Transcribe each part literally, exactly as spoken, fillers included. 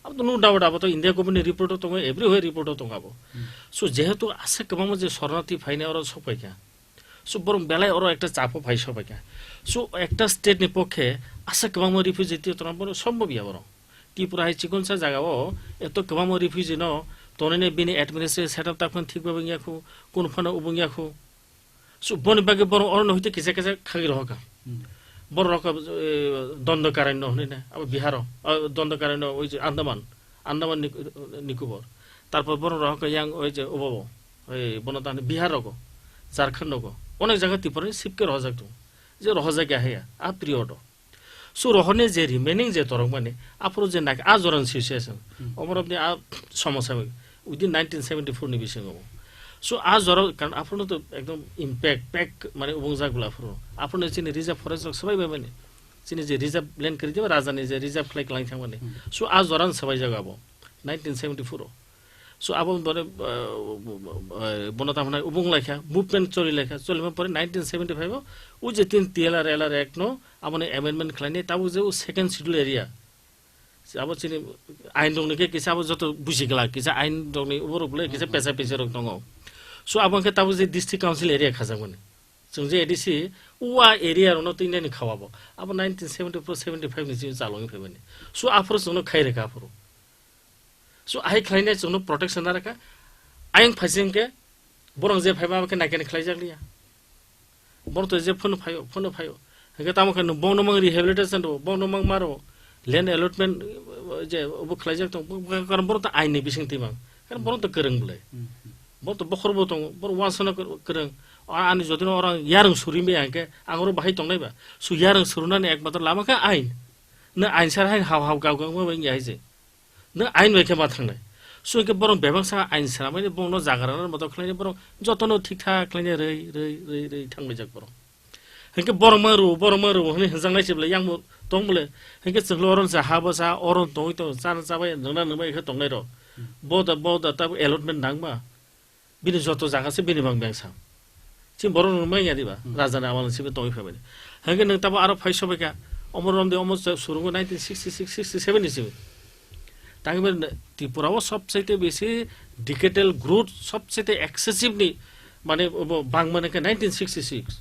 Abo to no doubt, abo to India government ni report o tongo, everywhere report o tongo abo. Hmm. So, jehetu aswk kwbangma je sornarthi phainai oro sokpaikha. So, borok belai oro ekta chapo phai sokpaikha. So, ekta state ni pokhe aswk kwbangma refugee twi tongna bono sombhob ya borok. Tripura hai chikonsa jaga o eto kwbangma refugee no tonwi bini administrative setup ta phano thik bhabe wngya khu, kunu phano obo wngya khu. So, boni bagwi borok oro no hwite kisa kisa khagwi rohorkha. Hmm. Borok rok, eh, Dondokaranya hwnwi na, abo Bihar o, ah, Dondokaranya oi je Andaman, Andaman Nik-, Nicobar. Tarpor borok rohorkha yang oi je obo, oi bono tani Bihar rogo, Jharkhand rogo, onek jaga Tripura ni sipke rohorjak tongo. Je rohorjak ya haya, a period o. So, rohorni je remaining je torokmani, aphuru je nak-, a joran situation, Hmm. omorokni a somosa within nineteen seventy-four ni bisingo. So, a jora, karon aphuru to ekdom impact, pack, mane, ubungjak bwla aphuru. Aphuru chini reserve forest rok swbai bai mani. Chini je reserve land kwrwi diba, raja ni je reserve khlai kwlai thangmani. Hmm. So, a joran swbai jago abo. nineteen seventy-four o. So, abo bore, uh, uh, bono tamo hwnai ubung laikha, movement choli laikha, choli man pore nineteen seventy-five o, o je tin T L R L R Act no, aboni amendment khlainai, tabuk je o second schedule area. Abo chini ain rokni khe kisa abo joto buji glak, kisa ain rokni uborok le kisa Hmm. pesa pesa rok tongo. So, abo khe tabuk je district council area khajakmani. Chwng je A D C, o a area rokno twi nani khawa bo. Abo nineteen seventy-four seventy-five ni simi chalogwi phaimani. So, aphuru chwngno khai rwkha aphuru. So, ahai khlainai chwngno protection na rwkha. Ayang phaising khe borok je phaiba khe naikani khlaijak liya. Borok to je phone phaio, phone phaio. Hingke tamo khe no bono mang rehabilitation ro, bono mang maro. Land allotment, eh, je obo khlaijak tong, bo, bo, karon borok to ain ni bising twi mang. Karon borok to kwrwng bwlai. Hmm. Borok to bokhor bo tongo, borok uansukna kwrwng. A, ani jodi no orang yarwng suri me hingke ang oro bahai tongnai ba. So yarwng surunani ekmatro lama khe ain. No ain sar hai hao hao gao gao ma bai ya hai je. No ain bai khe ma thangnai. So hingke borok bebak sa ain swnamani borok no jaga rwna moto khlainai borok joto no thik thak khlainai rwi, rwi, rwi, rwi thanglaijak borok. Hingke borok mang rw, borok mang rw hwnwi hwnjaknai se belai yang bo tong bole. Hingke chwng le oron sa ha bo sa, oron tongwi tong, chana chabai nungna nungbai khe tongnai rok. Bo da, bo da tabuk allotment nangma. Bini joto jaga se bini bang bengsa. Chini borok no manya diba, Hmm. Raja ni amal simi tongwi phaimani. Hingke nwng tabo aro phai sobaikha, omo romde omo se surungo nineteen sixty-six sixty-seven ni simi. Tangwi mani Tripura o sobchaite besi decadal growth, sobchaite excessive ni, mane, obo bangmani khe nineteen sixty-six.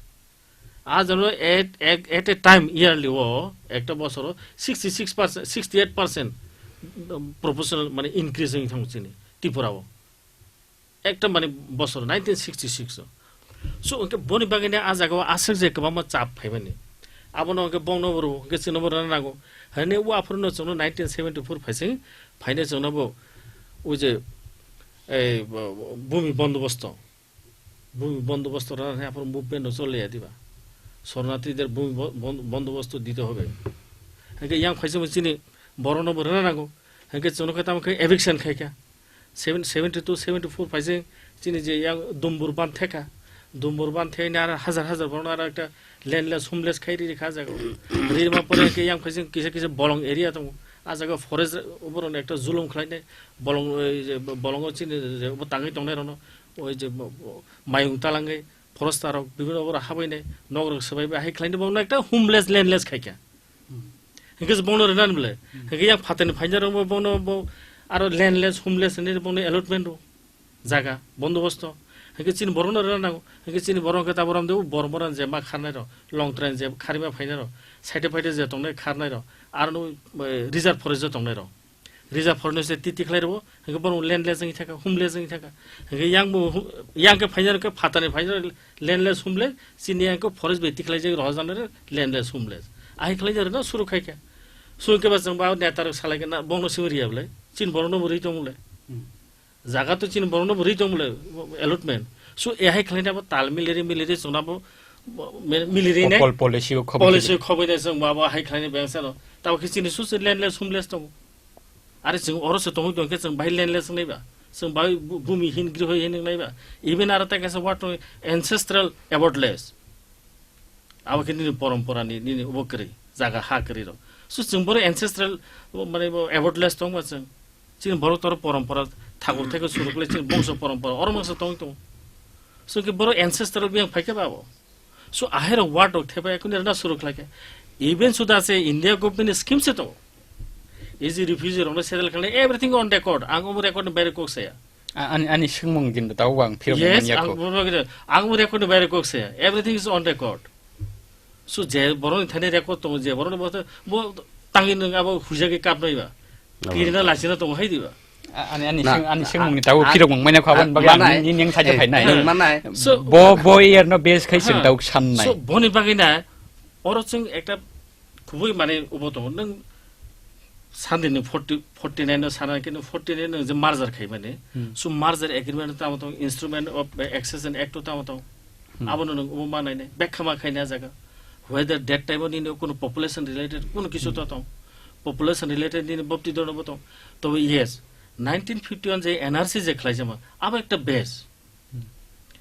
A jano at, at, at a time yearly o, ekta bosoro sixty-six percent, sixty-eight percent proportional, mane, increase wngwi thango chini Tripura o. Ekta mani bosor nineteen sixty-six o. So, hwnkhe boni bagwi ni a jaga o aswk je kwbangma chap phaimani. Abono hwnkhe bongno bo rw, hwnkhe chwngno bo rwna nango. Haini o aphuru no chwngno nineteen seventy-four phaising phainai chwngno bo o je, ei, bo, bo, bhumi bondobosto. Bhumi bondobosto rwna hwnwi aphuru movement no choliya diba. Shornaarthীদের ভূমি ব-, বন-, বন্দোবস্ত দিতে হবে. Hwnkhe yang phaisingbo chini borokno bo rwna nango. Hwnkhe chwngno khe tamo khe eviction khaikha. Seven, seventy-two, seventy-four phaising chini je yang Dumbur bandh thekha. Dumbur bandh thekha aro hajar hajar borokno aro ekta landless, homeless khai rikha ah jaga o. Rima pore khe yang phaising kisa kisa bolong area tongo. Ah jaga forest borokno ekta julum khlainai. Bolong, oi je, bolongo chini je bo tangwi tongnai rokno, oi je bo, bo, mayung talangwi forest rok bibhinno borok habainai, nok rok swbaibai, hai khlainai borokno ekta homeless, landless khaikha. Hmm. Hingke se bono rwnani bwle. Hmm. Hingke yang phatani phainai rok bo bono bo aro landless, homeless hinwi bono allotment rw. Jaga, bondobosto. Hingke chini borokno rwna nango. Hingke chini borok hingke tabuk romde o Bormorani je ma kharnai rok, Longtrani je kharima phainai rok, side-o phaide je tongnai kharnai rok, aro no, eh, reserve forest-o tongnai rok. Reserve forest se titi khlai rwo, hingke borok landless wngwi thangkha, homeless wngwi thangkha. Hingke yang bo hu-, yang khe phainai rok khe phatani phainai rok landless, homeless, chini yang khe forest bai tikhlai jagwi rohorjaknai rok landless, homeless. Ahai khlai rwna suru khai kha. Suru khe ba chwng ba neta rok salai khe na, bongno simi riya bwlai. Chini borokno bo rwi tong bwlai. Hmm. Jaga to chini borokno bo rwi tong bwlai, allotment. So, ehai khlaina bo tal miliri miliri chwngna bo, bo, mi-, miliri nai. Pol-, policy o khoboi policy khoboi. Khoboi nai chwng bo abo hai khlaina bengsa no. Tabo khe chini susi landless, homeless tongo. Are chwng oro se tongwi tong khe chwng bahai landless wngnai ba. Chwng bahai bu-, bhumi hin griho hin wngnai ba. Even aro ta kaisa word tongo ancestral abode lands. Abo khe nini porompora ni, nini obo kwrwi, jaga ha kwrwi rok. So, chwng bono ancestral, mane, bo abode lands tongma chwng. Chini borok toro porompora, thakur thai khe suru khlai, chini bongso porompora, oro mangsa tongwi tongo. So, khe borok ancestral biyang phai khe ba abo. So, ahai rok word rok thepai, kuni rwna suru khlai khe. Even suda se India government ni scheme se tongo. Easy refugee rokno settle khalai, everything on record. Ang omo record ni baire kok saya. A-, ani, ani swngmung din da ang phirok Yes, manya ang ko. Bono gede, ang omo record ni baire kok saya. Everything is on record. So je boroni thani record tongo, je boroni bo, bo tangi nung abo hujagi kap nai ba. Abo Kirina ta. Lachina tongo hai di ba. A-, ani, ani Na, swng, ani swngmung ni tabo a-, phirok mung manya ko a-, abon bagwi ang manai. Ni, ni yang saja Eh, phainai. Nung manai. So, Bo, bo year no base khai sing Ha. Tau san nai. So, boni bagwi na, oro chwng ekta Kubui mane obo tongo, nwng Sunday ni forty, forty nine no sana khe nwng forty nine nwng je merger khai mani. Hmm. So merger agreement tamo tong, Instrument of Accession Act o tamo tong. Hmm. Abono nwng obo manai nai, bekha ma khaina jaga. Whether that time o nini kuno population related kuno kisu Hmm. to tong. Population related nini bopti dono bo tong. Tobe yes, nineteen fifty one je N R C je khlaijama, abo ekta base. Hmm.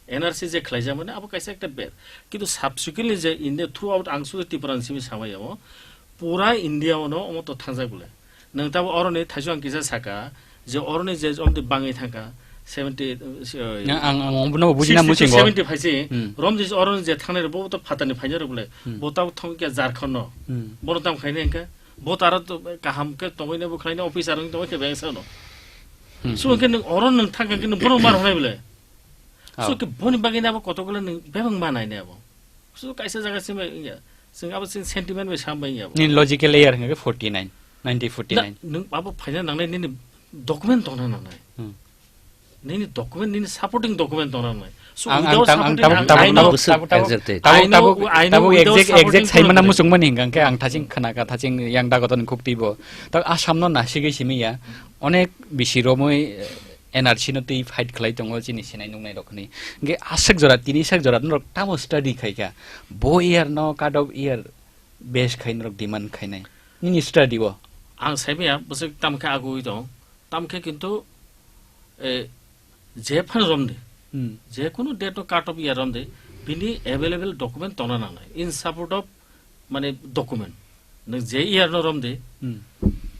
N R C je khlaijak mani abo kaisa ekta bad. Kintu subsequently je India throughout ang sudu Tripura ni simi samai yamo, pura India ono omo to thangjak bole. Nwng tabo oroni thaisu ang kisa saka, je oroni je omdi bangwi thangka, seventy, uh, Ang, ang, ang, omono bujina sixty to musingo. Seventy phaisi, Hmm. Rom je oroni je thangnai rok bo to phatani phainai rok bole. Hmm. Bo tabo thong kya Jharkhand no. Hmm. Bono tam khainai hwnkhe, bo taro to kaham khe tongwi ne bo khlainai officer wng tongwi khe bengsa no. Hmm. So hwnkhe nwng oro nwng thangkha khe nwng bono mar hwnai bole. So Oh. Khe boni bagwi abo kotor gula nwng bebak ma nainai abo. So kaisa jaga simi wngya. Chwng abo chwng sentiment bai sam bai wngya abo. Nini logical year hwnkhe forty nine, nineteen forty nine. Na, nwng abo phaina nangnai nini document tongna nangnai. Hmm. Nini document, nini supporting document tongna nangnai. So ang, ang without tam-, ang supporting, tabuk, ang, tabuk, I know, tabuk, tabuk, exactly. Tabuk, I know, tabuk, I know tabuk without exact, exact supporting saimana kono muchungmani hwnkhe ang thaching khna ka, thaching yang dagoton khuk twibo. Tabuk Assam no nasigwi simi ya. Onek bisi romwi, eh, N R C no twi fight khlai tongo chini sinai nuknai rok hwnwi. Hwnkhe aswk jora, tini sak jora norok tamo study khai kha. Bo year no cut off year base khai norok demand khainai. Nini study o? Ang saimaya bwswk tamkhe agui tong. Tamkhe kintu, eh, je phan romdi. Hmm. Je kunu date no cut off year romdi. Bini available document tongna nangnai. In support of mane document. Nwng je year no romdi, Hmm.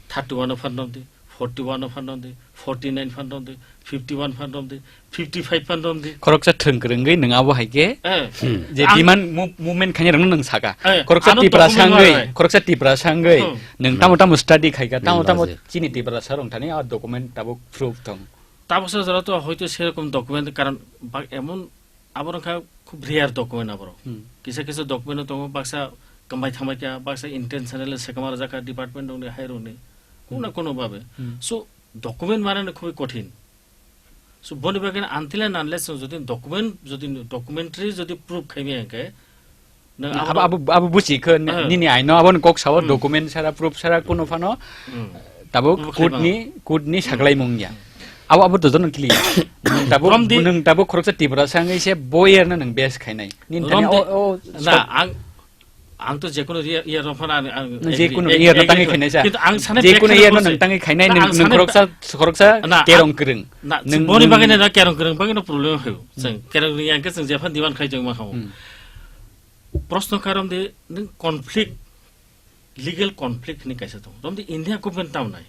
thirty one no phan romdi, forty one no phan romdi, forty nine phan romdi, fifty one phan romdi, fifty five phan romdi. Khoroksa thwng kwrwngwi nwng abo hai khe Eh. Hmm. Je Ang demand mo-, movement khainai rokno nwng saka. Eh, Khoroksa ano Tiprasa document wngwi, manai. Khoroksa Tiprasa wngwi, Hmm. nwng tamo tamo study khaika, tamo Hmm, tamo logic. Chini Tiprasa rok thani a document tabuk proof thong. Tabuksa jora to hoito serokom document karon ba emon Abo wngkha khub rare document aborok. Hmm. Kisa kisa document tongo, baksa kwmbai thangbai kha, baksa intentionally swkang rwjak kha department rokni, hai rokni. Kono na Hmm. kono babe. Hmm. So, document manani khubui kothin. So, boni bagwi until and unless nwng jodi document, jodi documentary jodi proof khaimaya hwnkhe, nwng Abo, aborok abo, abo buchi khe ni-, Ah. nini aino aboni kok sao Hmm. document sara, proof sara kono phano Hmm. Tabuk Omo court khlai ni, court ni saklaimung ya. Abo, abo to jono clear. Nwng tabuk, Romdi. Nwng tabuk khoroksa Tiprasa wngwi se bo year no nwng base khainai. Nini thani Romdi. O, o, Na, stop. Ang, ang to jekunu year, year no phano ang, ang Nwng agree, jekunu ag-, year no agree tangwi kho. Khainai sa. Kintu ang sanai Jekunu bekha year no busi. Nwng tangwi khainai, Na, nwng, ang nwng sanai khoroksa, khoroksa Na, kerong ang, kwrwng. Na, Nwng boni bagwi na kerong kwrwng bagwi no problem hayo. Chwng Hmm. kerong kwrwng yang khe chwng jephan diwan khai chwng ma khamu. Hmm. Proshno karon de nwng conflict, legal conflict hinwi kaisa tongo. Romdi India government tamo nai.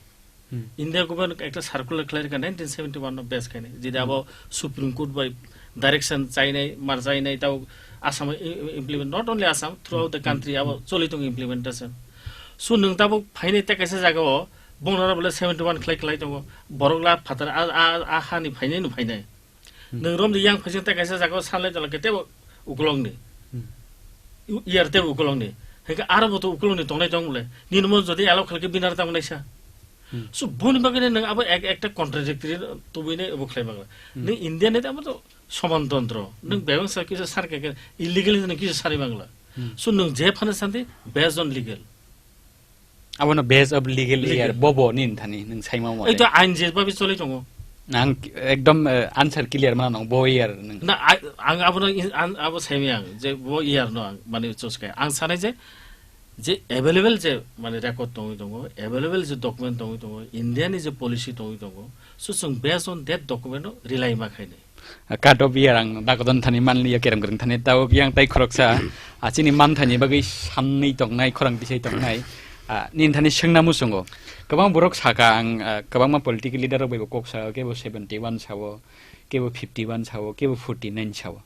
Hmm. India government ekta circular khlai rwkha nineteen seventy one no base khainai. Jodi Hmm. abo Supreme Court bai direction chainai, mar chainai, tao Assam i-, i-, implement, not only Assam, throughout the Hmm. country abo Hmm. choli tongo implementation. So nwng tabuk phainai tei kaisa jaga o bongnara bole seventy one khlai khlai tongo. Borok la phatar a, a, a hani phainai no phainai. Hmm. Nwng romdi yang phaising tei kaisa jaga o sanlai tala khe tebo ukolokni. Hmm. U-, iyar tebo ukolokni. Hingke aro bo to ukolokni tongnai tong bole. Nini mo jodi alok khalke binar tamo naisa. Hmm. So boni bagwi nwng abo ek, ekta contradictory tubui nai abo khlai bagla. Hmm. Nwng India ni amo to soman tontro. Nwng Hmm. bebang sa kisa sar khe illegal nwng kisa sari bagla. Hmm. So nwng je phano santi based on legal. Abono base of legal Legal. Year, bobo nini thani, nwng saima mo Ei to de. Ain je babi choli tongo. Ang ekdom, eh, answer clear mana nang, bo year nwng. Na, ai, ang abono in-, an-, abo saimi ang, je bo year no ang, mane, choose khe. Ang sanai je, je available je, mane, record tongwi tongo, available je document tongwi tongo, India ni je policy tongwi tongo, so chwng based on that document no rely ma khainai. Cut off year ang dagodon thani manliya kerem kereng thani tao yang tai khoroksa, ah, chini man thani bagwi samni tongnai, khorang tisai tongnai, ah, nini thani swngna muchungo. Kwbang borok saka ang, ah, kwbangma political leader rok bai bo kok sa, kebo seventy one sao, kebo fifty one sao, kebo forty nine sao.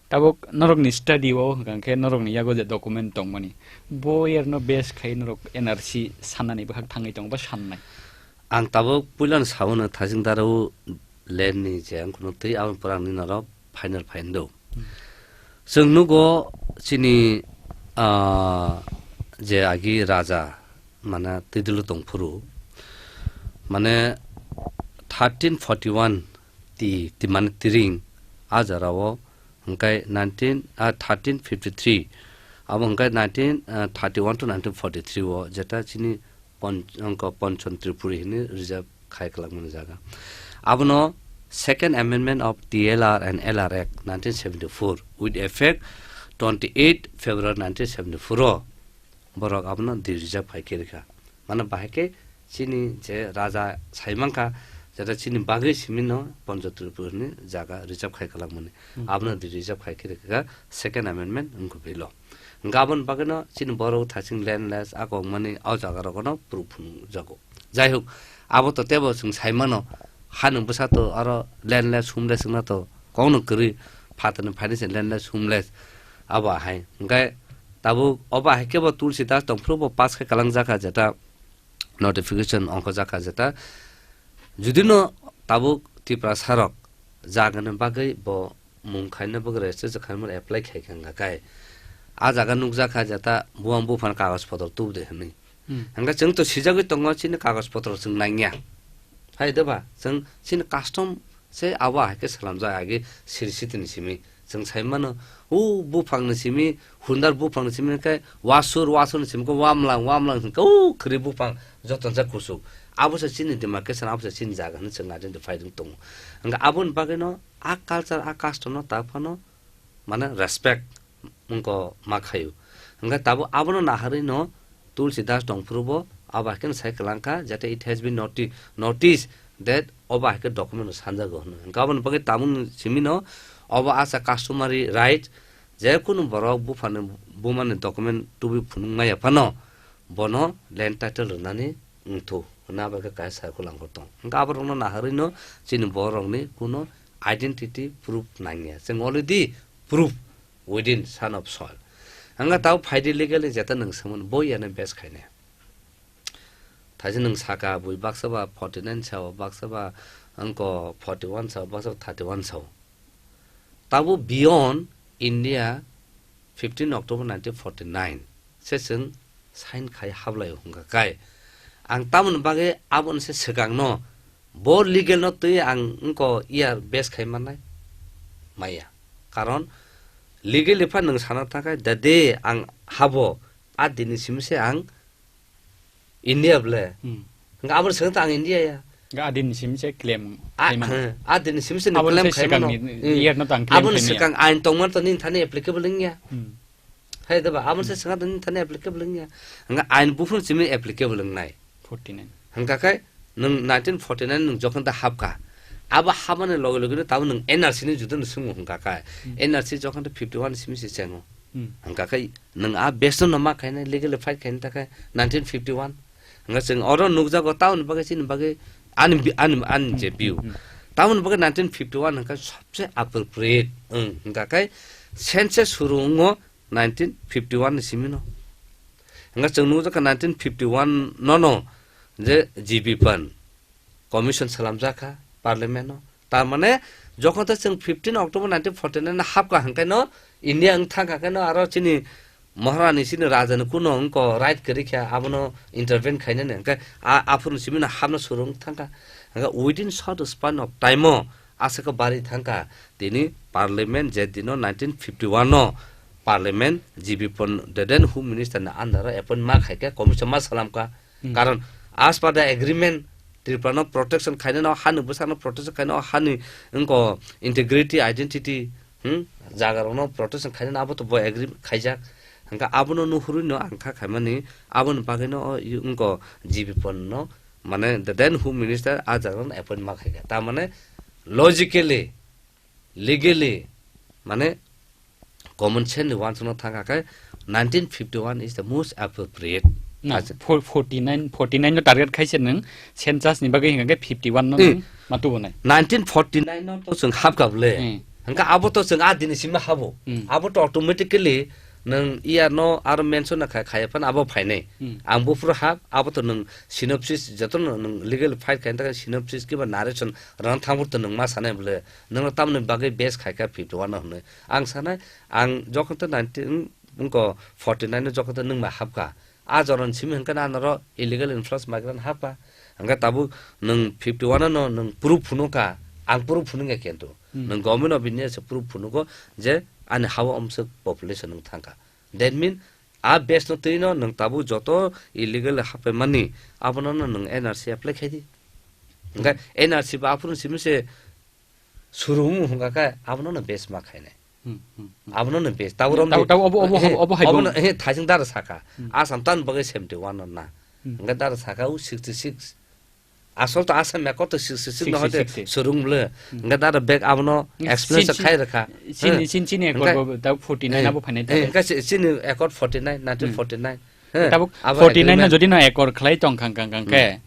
Tabuk norokni study o hwnkha khe norokni yago je document tongmani, bo yerno base khai norok N R C sannani bwkhak thangwi tongo ba sannai? Ang tabuk puilano saono thajing darao land ni je ang kheno twi aboni pore ang nini norok final phaino do. Hmm. Chwng nugo chini, ah, je agi raja mane twidilo tongphuru, mane thirteen forty-one ti, ti mane tiring a jora o hwnkhe nineteen, ah, thirteen fifty-three, abo hwnkhe nineteen, ah, thirty-one to nineteen forty-three o jeta chini pon-, wngkha Ponchon Tripuri hinwi reserve khai kwlangmani jaga. Abono Second Amendment of T L R and L R Act nineteen seventy-four with effect twenty-eight February nineteen seventy-four o borok abono di reserve khai khe rwkha. Mane bahai khe chini je raja sai mankha, jeta chini bagwi simino Ponchon Tripuri ni jaga reserve khai kwlangmani. Hmm. Abono di reserve khai khe rwkha Second Amendment wngkha bilo. Hwnkhe aboni bagwino chini borok thaching landless a kok mani o jaga rogono proof phunukjago. Jai hok, abo to tebo chwng sai mano, ha nwng bwsa to aro landless, homeless wngna to kokno kwrwi, phatarni phaini se landless, homeless abo ahai. Hwnkhe tabuk obo ahai khe bo Tulsi Das tongphuru bo pass khe kwlangjakha jeta notification ongkhojakha jeta. Judino tabuk Tiprasa rok jagani bagwi bo mung khaina bagwi register khaimani apply khai kha wngkha kai. A jaga nukjakha jeta buang buphang kagoj potro tubudi hinwi. Hmm. Hwnkhe chwng to sijagwi tongo chini kagoj potro chwng nangya. Hai de ba, chwng chini custom se abo hai khe salamjak agi siri sitini simi. Chwng sai mano, o buphangni simi, hundar buphangni simi khe wasur, wasurni simi khe wamlang, wamlang hwnkhe o khri buphang joto jak kuchuk. Abo se chini demarcation, abo se chini jaga hinwi chwng identify wng tongo. Hwnkhe aboni bagwino a culture, a custom no ta phano mane respect wngkha ma khaio. Hwnkhe tabuk abono naharwi no Tulsi Das tongphuru bo abo hai kheno sai kwlangkha, jate it has been noti-, noticed that obo hai khe document no sanjago hwnwi. Hwnkhe aboni bagwi tabukni simi no obo as a customary right, je kunu borok buphani bumani document tubui phunuk maya phano bono land title rwnani wngthu hwnwi abo khe kaisa circle ang tong. Hwnkhe aborokno naharwi no chini borokni kuno identity proof nangya. Chwng already proof within son of soil. Hwnkhe tabo phaidi legally jeta nwng swngmani bo yano base khainai. Thaisi nwng saka bui baksa ba forty nine sao, baksa ba wngkha forty one sao, baksa ba thirty one sao. Tabo beyond India fifteen October nineteen forty nine se chwng sign khai hablai hwnkha kai. Ang tamoni bagwi aboni se swkangno bo legal no twi ang wngkha year base khai mannai maya. Karon legally pha nwng sana thangkha the day ang habo a dini simi se ang India ble. Hmm. Hwnkhe aboni swkang ta ang India ya. Hwnkhe adini simi se claim A, khaimano. Hwnkhe adini simi se Aboni claim se khaimano. Swkangni Hmm. Year no ta ang claim Aboni khaimaya. Swkang ain tongmani to nini thani applicable wngya. Hmm. Hai da ba, aboni se swkang to nini thani applicable wngya. Hwnkhe ain buphuru simi applicable wngnai. Forty nine. Hwnkha khe nwng nineteen forty nine nwng jokhon ta hapkha. Abo habmani loge loge no tamo nwng N R C ni juda no swngo hwnkha khe. Hmm. N R C jokhon ta fifty one simi se chengo. Hmm. Hwnkha khe nwng a base no ma khainai, legally fight khainai ta khe nineteen fifty one. Hwnkha chwng oro nukjago tamoni bagwi chini bagwi ani bi-, ani, ani je Hmm, view. Hmm. Tamoni bagwi nineteen fifty one hwnkha sobse appropriate wng hwnkha khe census suru wngo nineteen fifty one ni simi no. Hwnkha chwng nukjakha nineteen fifty one no no je G B Pan commission salamjakha parliament no. Tar mane jokhon ta chwng fifteen October nineteen forty nine no hapkha hwnkhe no India wng thangkha khe no aro chini Maharani chini raja ni kuno wngkha right kwrwi khe abono intervene khainani hwnkhe a-, aphuru simi no hapna suru wng thangkha. Hwnkhe within short span of time o aswk bari thangkha tini parliament je dino nineteen fifty one no parliament G B Pan the then home minister ni under o appoint ma khaikha commission ma salamkha. Hmm. Karon as per the agreement, Tripura no protection khainai no, hani bwsano protection khainai no, hani wngkha integrity, identity, hmm, jaga rok no protection khainai no, abo to bo agree khaijak. Hwnkha abono nuhurwi no ang kha khaimani, aboni bagwi no o i wngkha G B Pan no, mane the then home minister a jaga no appoint ma khaikha. Ta mane logically, legally, mane common sense ni uansukna thangkha khe nineteen fifty one is the most appropriate. Na, Acha. Four-, forty nine, forty nine no target khaise nwng census ni bagwi hwnkha khe fifty one no Hmm. nwng ma tubunai. Nineteen forty nine no to chwng hapkha bole. Hmm. Hwnkha abo to chwng a dini simi habo. Hmm. Abo to automatically nwng iya no aro mention na kha-, khaya phano abo phainai. Hmm. Ang buphuru hap, abo to nwng synopsis, jotono nwng legal fight khaina thangkhe synopsis kiba narration rwna thangphuru to nwng ma sanai bwle, nwngno tamoni bagwi base khaikha fifty one no hwnwi. Ang sanai, ang jokhon to nineteen, wngkha forty nine no jokhon to nwng ma hapkha. A jorani simi hwnkhe na norok illegal influx migrant hapkha. Hwnkhe tabuk nwng fifty one no nwng proof phunukha, ang proof phunukya kintu. Hmm. Nwng Government of India se proof phunugo je ani hao omswk population nwng thangkha. That mean, a base no twi no nwng tabuk joto illegal haphaimani abono no nwng N R C apply khai di. Hwnkhe N R C ba aphuru simi se Surung hwnka khe abono no base ma khainai. Hmm, hmm, hmm. Abono no base. Tabo rom Tabo, di. tabo obo, obo, Eh, obo hai obo bong. no, eh, thaising dara saka. Hmm. Asam tan bagwi seventy one no na. Hmm. Hwnka dara saka u sixty six. Asol to Assam ya koto sixty six no hote sixty six. Surung bwle. Hmm. Hwnka dara back abono Ni explain sin, sa sin, khai rakha. sin, Hmm. sin, sin, eh, Hwnka, korbo, tabo forty nine eh, abo phainai eh, tabo. Hwnka si-, sini accord forty nine, nineteen forty nine. Hmm. He, Tabuk abo forty nine no agreement. Jodi no accord khlai tong khang khang khang Hmm. khe,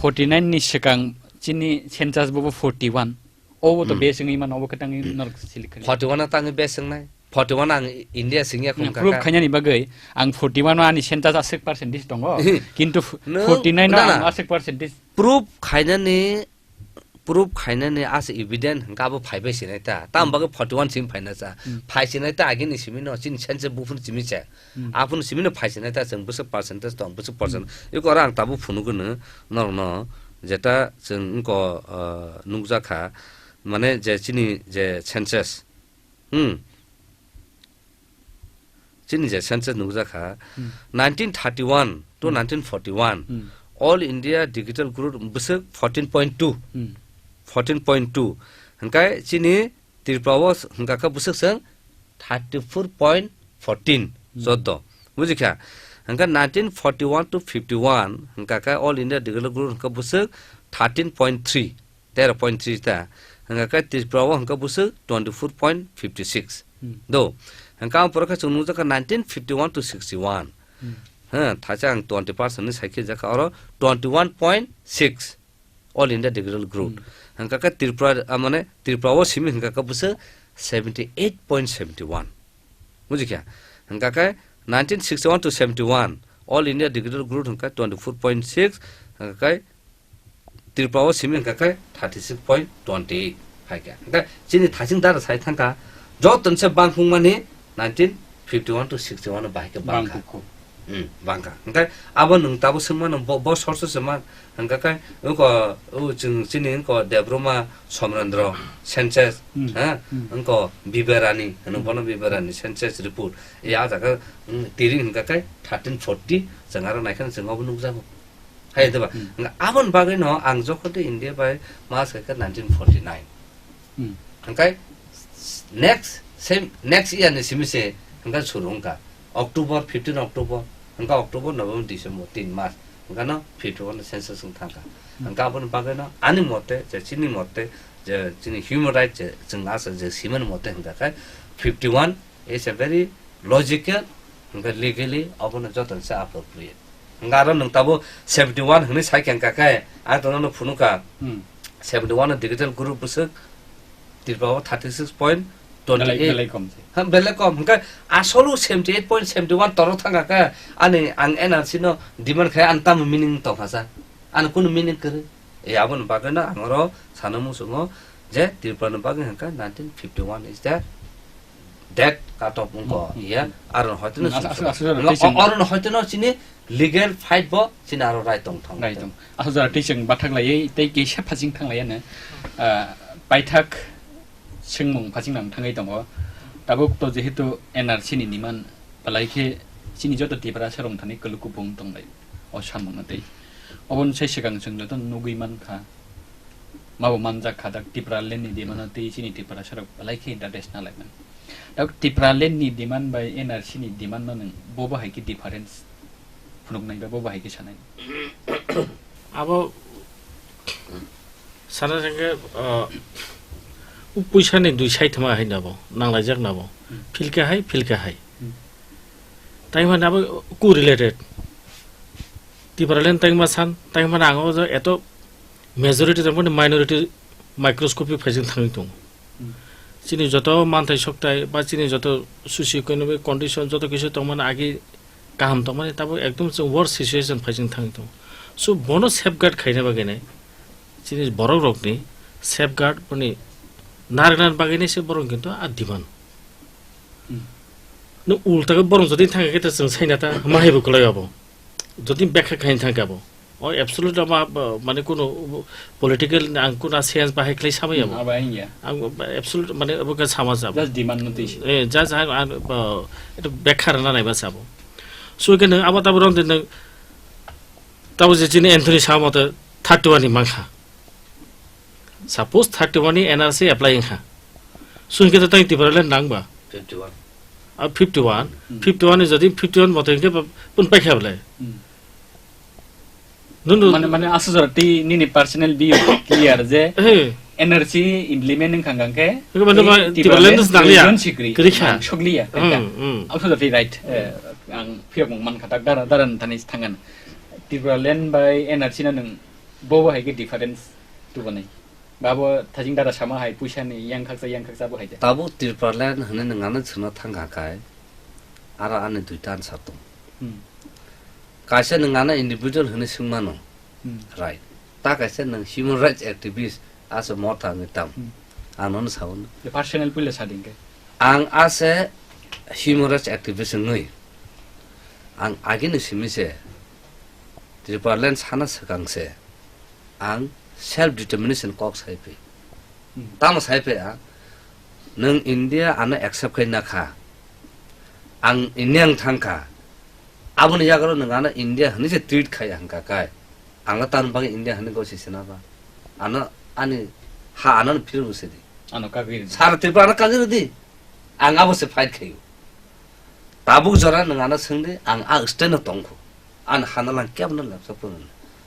forty nine ni swkang chini census bo bo forty one. Obo to Hmm. base wngwi mano, obo khe tangwi norok select khlai. Forty one no tangwi base wngnai. Forty one ang India singya khum Proof kaka. khainani bagwi ang forty one no ani census aswk percentage tongo. Kintu f-, No, forty nine no na, na. ang aswk percentage. Proof khainani proof khainani asa evident hwnka abo phaibai sinai ta. Tam Hmm. bagwi forty one simi phaina cha. Hmm. Phai sinai ta agini simi no chini sense buphun simi cha. Hmm. Aphun simi no phai sinai ta chwng bwswk percentage tong, bwswk percent. Hmm. Iko ora ang tabuk phunukgwno norokno jeta chwng wngko, ah, nukjakha, mane je chini je census. Hmm. Chini je census nukjakha, Hmm. nineteen thirty one to Hmm. nineteen forty one, Hmm. All India Digital Growth bwswk fourteen point two. Hmm. Fourteen point two. Hwnkhe chini Tripura o hwnkha khe bwswk chwng thirty four point fourteen, Hmm. choddo. Bujikha? Hwnkhe nineteen forty one to fifty one hwnkha khe All India Digital Growth hwnkha bwswk thirteen point three. Tero point three ta. Hwnkha khe Tripura o hwnkha bwswk twenty four point fifty six. Hmm. Do. Hwnkha ang pore khe chwng nukjakha nineteen fifty one to sixty one. Hmm. Ha, thaisa ang twenty percent ni saikhe jakha oro twenty one point six All India Digital Growth. Hmm. Hwnkha khe Tripura, ah, mane Tripura o simi hwnkha khe bwswk seventy eight point seventy one. Bujikha? Hwnkha khe nineteen sixty one to seventy one, All India Digital Growth hwnkha twenty four point six, hwnkha khe Tripura o simi hwnkha khe thirty six point twenty eight phaikha. Hwnkhe chini thaising dara sai thangkha, joto se bangphung mani nineteen fifty one to sixty one no bahai khe bangkha. Bangkha kho. Hmm, bangkha. Hwnkhe abo nwng tabo swngmano bo, bo source se man, hwnkha khe wngkha o chwng chini wngkha Debbarma Somrendra census, Hmm. ha? Hmm. Wngkha Biberani, hwno Hmm. bono Biberani census report. E a jaga, hmm, tiri hwnkha khe thirteen forty, chwng aro naikhe chwng abo nukjago. Hai diba? Hmm. Hwnkhe aboni bagwi no ang jokhon tei India bai ma swkha nineteen forty nine. Hmm. Hwnkhe next, same, next year ni simi se hwnkhe suru wngkha. October, fifteen October, hwnkhe October, November, December, tin mas. Hwnkhe no fifty one census wng thangkha. Hmm. Hwnkhe aboni bagwi no ani mote, je chini mote, je chini human right je chwng asa je simani mote hwnkha khe fifty one is a very logical, hwnkhe legally abono joto se appropriate. Hwnkhe aro nwng tabo seventy one hwnwi sai khe hwnkha khe, ang to nono phunukha, Hmm. seventy one no digital group bwswk Tripura o thirty six point twenty eight. Belai, belai kom se. Ha, belai kom. Hwnkhe asolo seventy eight point seventy one toro thangkha khe, ani ang N R C no demand khai ani tamo meaning tongkha sa? Ani kunu meaning kwrwi? E, aboni bagwi no ang oro sana muchungo je Tripura ni bagwi hwnkha nineteen fifty one is the death cut off wngkha, Hmm, hmm, iya, hmm. Aro no hoiteno Hmm, asa, asa, asa, aro no hoiteno chini legal fight bo chini aro right tong thang. Right tong. Asa jora tei chwng bathak laiwi tei kisa phasing thang laiya no, ah, paithak swngmung phasing nang thangwi tongo. Tabuk to jehetu N R C ni demand palai khe chini joto Tiprasa rong thani kwlwk kupung tong lai o samung no tei. Oboni sai swkang chwng joto nugwi mankha. Mabo manjak kha dak Tipraland ni demand no tei chini Tiprasa rok belai khe interest na lai man. Dak Tipraland ni demand bai N R C ni demand no nwng bo bo hai khe difference phunuk nai ba bo bo hai khe sanai. Abo sana jang khe, uh, u puisa ni dui side ma hai na bo, nang lai jak na bo. Hmm. Phil khe hai, phil khe hai. Hmm. Tai mane abo ku related. Tipraland tai ma san, tai mane ang o eto majority jang mane minority microscopic phasing thangwi tongo. Hmm. Chini joto manthai sokthai ba chini joto socio-economic condition joto kisa tongmani agi kaham tongmani, tabuk ekdom chwng worst situation phai chwng thangwi tongo. So bono safeguard khaina bagwi nai, chini borok rokni safeguard boni narwkna bagwi nai se borok kintu a demand. Hmm. No ulta khe borok jodi thangkhe ta chwng saina ta mahaibo kwlai abo. Jodi bekha khaina thangkhe abo. O absolute ama, ba, mane kuno political ang kuno sense bahai khlai samai abo. Hmm, abo hai ya. Ang absolute mane abo khe sama jabo. Just demand no twi se. Eh, just ang, ang, ba, eto bekha rana naiba sabo. So khe nang abo tabo rong de nang tabo je chini Anthony sama to thirty-one ni mankha. Suppose thirty-one ni N R C apply wngkha. So hinkhe to tang Tipraland nangba. Fifty-one. Ah, fifty-one. Hmm. Fifty-one ni jodi fifty-one moto hinkhe ba pun paikha bwlai. Hmm. Nunu mane, mane aswk jora twi nini personal view clear je Eh. N R C implement wngkha hwnkhe Ego mane tei ma Tipraland Tipraland nang liya. Region sikri Kwrwi kha. Nang sokliya, Hmm, kha. Hmm. Aswk jora twi right, eh, ang phiyok mung mankha tak dara, dara nthani thangan. Tipraland bai N R C no nung bo bo hai khe difference tubanai. Babo thajing dara sama hai puisa ni yang khaksa, yang khaksa bo hai de. Tabuk Tipraland hwnwi nwng ano chwngno thangkha khai, aro ani duita answer tong. Hmm. Kaisa nwng ano individual hwnwi swngmano. Hmm. Right. Ta kaisa nwng human rights activist asa motha wngwi tamo. Hmm. Ang nono sao no. The personal puila sading ke. Ang ase human rights activist wngwi. Ang agini simi se Tipraland sana swkang se. Ang self determination kok sai phi. Hmm. Tamo sai phi a, nwng India ano accept khai na kha. Ang India ang thang kha. Aboni yagaro nwng ano India hwnwi se treat khai hwnkha kai. Ang tamo bagwi India hwnwi gosi sina ba. Ano ani ha ano phir busi di. Ano kagwi. Sara Tripura ano kagwi di. Ang abo se fight khaio. Tabuk jora nwng ano swngdi, ang a stand o tongkho. Ani hana lang kebo no lepsa phuru.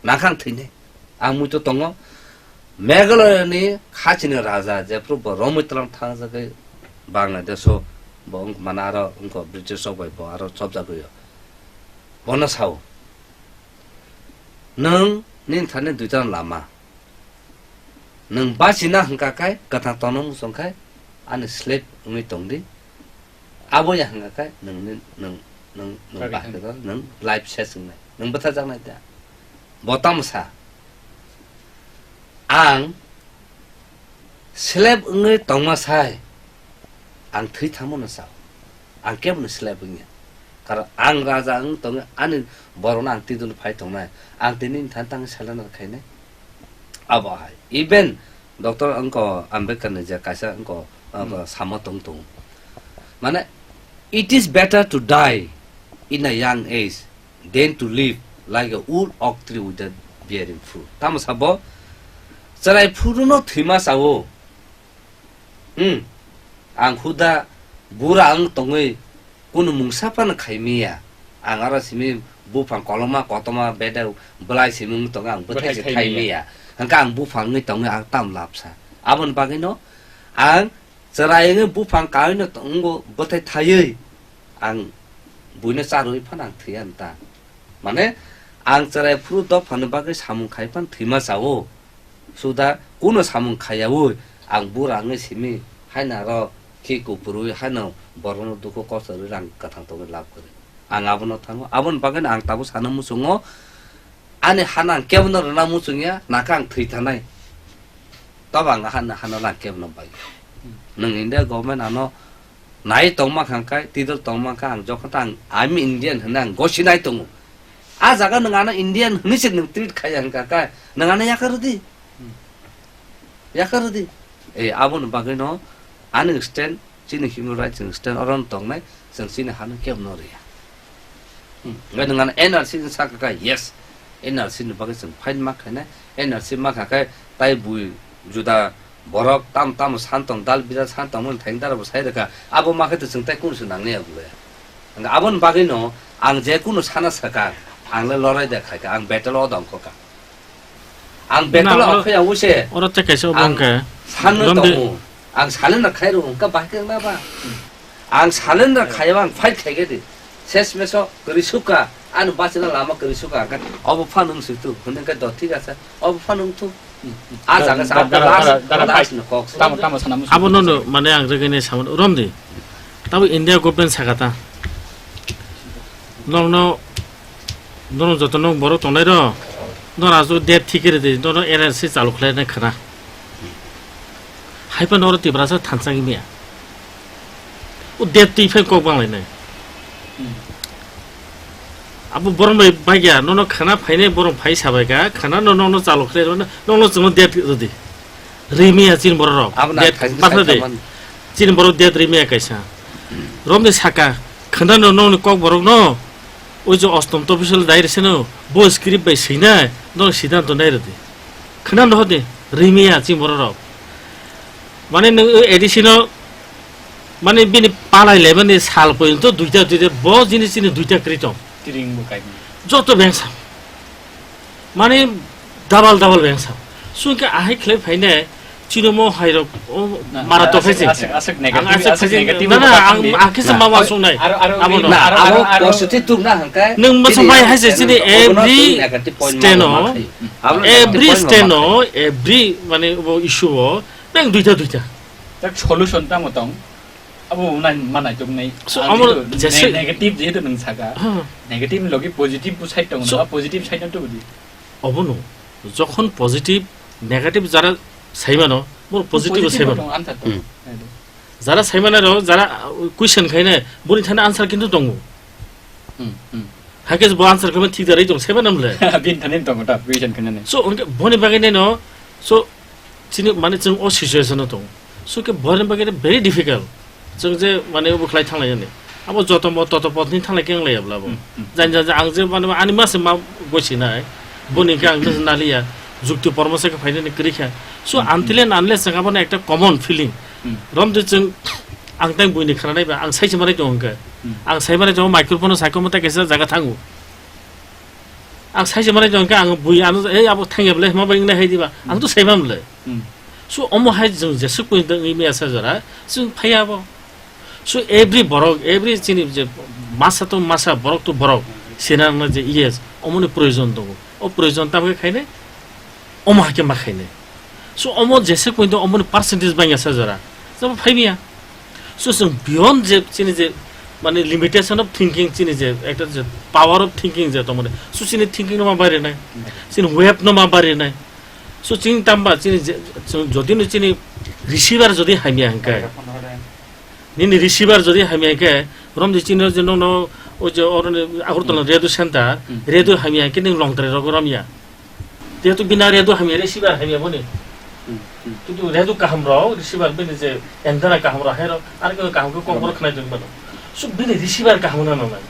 Nangkha ang thwinai. Ang muito tongo. Meghalaya ni khachini raja, jephru bo romwi tlang thangjagwi Bangladesh o bo wng mano aro wngkho British rok bai bo aro chopjagwio. Bono sao. Nwng nini thani duita lama. Nwng bachina hwnkha khe, kwthang tongna muchung khe, ani slave wngwi tongdi. Abo ya hwnkha khe, nwng, nwng, nwng, nwng Kari bahai hwn. Khe nwng life ses wngnai. Nwng bwtharjaknai da. Bo tamo sa? Ang slave wngwi tongma sai, ang thwi thangmano sao. Ang kebono slave wngya. Karon ang raja wng tongwi ani borokno ang twidono phai tongnai. Ang tini nini thani tangwi surrender khainai. Abo hai. Even Doctor wngkho Ambedkar ni je kaisa wngkho, wngkho Hmm. sama tong tongo. Mane, "It is better to die in a young age than to live like a old oak tree without bearing fruit." Tamo sabo, chwrai phuru no thwima sao. Hmm. Ang huda bura wng tongwi kunu mungsa phano khaimiya. Ang aro simi buphang koloma kotoma bedek bwlai simi wng tongo, ang bwthai Bwthai se thaimiya. Thaimiya. Hwnkhe ang buphang wngwi tongwi ang tam lapsa. Aboni bagwino ang chwrai wngwi buphang kaiwi no tongo, bwthai thaiwi ang buino charwi phano ang thwiya nta. Mane ang chwrai phuru dophani bagwi samung khai phano thwima sao. Suda kuno samung khaiyaui ang bura wngwi simi haino aro khi kupurwi haino borokno dukhu kosto rwi rang kwthang tongwi lab kwrwi. Ang abono thango. Aboni bagwino ang tabuk sana muchungo, ani hana ang kebono rwna muchungya, naka ang thwi thanai. Tobo ang hana, hana lang kebono bai. Nwng India government ano nai tongma kha khe, tidal tongma kha ang jokhon ta ang, I'm Indian hwnwi ang gosi nai tongo. A jaga nwng ano Indian hwnwi se nwng treat khaiya hwnkha khe, nwng ano yakarwdi. Yakarwdi. Eh, aboni bagwino ani stand, chini human rights ni stand oro no tongnai, chwng chini hano kebono rwya. Hmm. Nwng ano N R C ni sakha khe, yes, N R C ni bagwi chwng fight ma khainai, N R C ma kha khe tai bui juda borok tam tamo san tong, dal bidal san tongmani thang dara bo sai rwkha, abo ma khe to chwng tai kunu se nangnai ya bole. Hwnkhe aboni bagwino ang je kunu sana sakha, ang le lorai de khaikha, ang battle o dongkho kha. Ang battle o oro, khe ya use. Oro te kaisa obo ang wngkha. Sanno Romdi- tongo. Ang salendra khai rw wngkha bahai khe wngna ba. Ang salendra khai ba ang fight khai khe di. Ses meso kwrwi sukha. Ani bachina lama kwrwi sukha. Ang khe obo phan wng suk tu. Hwnwi khe do thik ase. Obo phan wng thu. Ah, jaga sa, dara, dara, dara, dara, last no kok. Tamo, tamo sana musu. Abo no, no, mane ang jagani saman romdi. Tabo India government sakata. Nokno, nono joto nok borok tongnai ro. Nora jo date thik khe ridi, nono N R C chalu khlai nai khana. Haipa noro Tiprasa thansa gimia. O date twi phai kok bang lai nai. Hmm. Abo borok bai bagya, nono khana phainai borok phai sabai ka, khana no, nono chalo khlai, nono, nono chwngno date rwdi. Rimiya chini borok rok. Abo na date khaisni batha de. Saithaman. Chini borok date rimiya kaisa. Romni saka, khana no, nongni kok borok no, o je ostom topisol dai rese no, bo script bai swinai, nono siddhanto nai rwdi. Khana no hode, rimiya chini borok rok. Mane nwng o A D C no, mane bini palai laimani sal porjonto duita, duita, bo jinis chini duita kwrwi tong. Tiring bo kaimani. Joto bengsa. Mane double double bengsa. Sungke ahai khlai phaine chini mo hairok, o na, mara to aswk, khaisi. Aswk, aswk negative, ang aswk aswk khaisi. Negative na, na, ang, ang khe sama wa sungnai. Aro, aro, abo no. Na, aro, abo aro, aro positive tuk na hangkai. Nwng masa bai haise chini every stand o, every stand o, every mane bo issue o, nang duita duita. Tak solution tamo tong. Abo nai manai tuk nai. So, amo jehetu jese ne-, negative jehetu nwng saka. Ha. Negative logi positive bo side tong. So, na, positive side tong di. Obono, jokhon positive, negative jara saimano, boro positive bo saimano. Tong, answer tong. Hmm. Jara saimano ro, jara, uh, question khaine, boni thani answer kintu tongo. Hmm, hmm. Hakhe bo answer khaimano thik da rai tong, saimano mle. Bini thani tongo ta, question khainani. So, onke boni bagwi neno, so, chini mane chwng o situation o tongo. So, ke boni bagwi very difficult. Chwng je mane obo khlai thanglainani. Abo joto mo toto pothni thanglai khe wnglaiyabla bo. Hmm, hmm. Jani jani ang je mane ani mase ma gosinai. Boni khe ang je naliya. Jukti pormo se khe phainani kwrwi kha. So, hmm, until and unless chwng abono ekta common feeling. Hmm. Romde chwng ang tang buini khna naiba ang saise manai tongo hwnkhe. Hmm. Ang sai manai tongo microphone o sai komo tei kaisa jaga thango. Ang saise manai tongo hwnkhe ang bui ano, "Ei, abo thangya bwle, hima bai wngnai hai diba?" Ang to saimam le. Hmm. So, omo hai chwng jesuk pui tongwi maya sa jora, chwng phaiya bo. So, every borok, every chini je masa to masa, borok to borok, sinarna je yes, omoni proyojon tongo. O proyojon tamo khe khainai, omo hai khe ma khainai. So, omo jesuk pui tong omoni percentage bangya sa jora. Jabo phai maya. So, chwng beyond je chini je, mane, limitation of thinking, chini je ekta je power of thinking je tongmani. So, chini thinking no ma barinai. Chini wave no ma barinai. So, chini tamba, chini je, chwng jodi no chini receiver jodi hamya hwnkhe, nini receiver jodi hamya hwnkhe, romdi chini je nokno, o je oroni Agartala radio center, radio hamya hwnkhe ning longtrai rogo romya. Jehetu bini area do hamya, receiver hamya boni. Hmm, hmm. Kintu radio kaham rok, receiver bini je antenna kaham rok, hai rok, ar khe kaham khe kok borok khwnai tong mano. So bini receiver kaham wngna nangnai.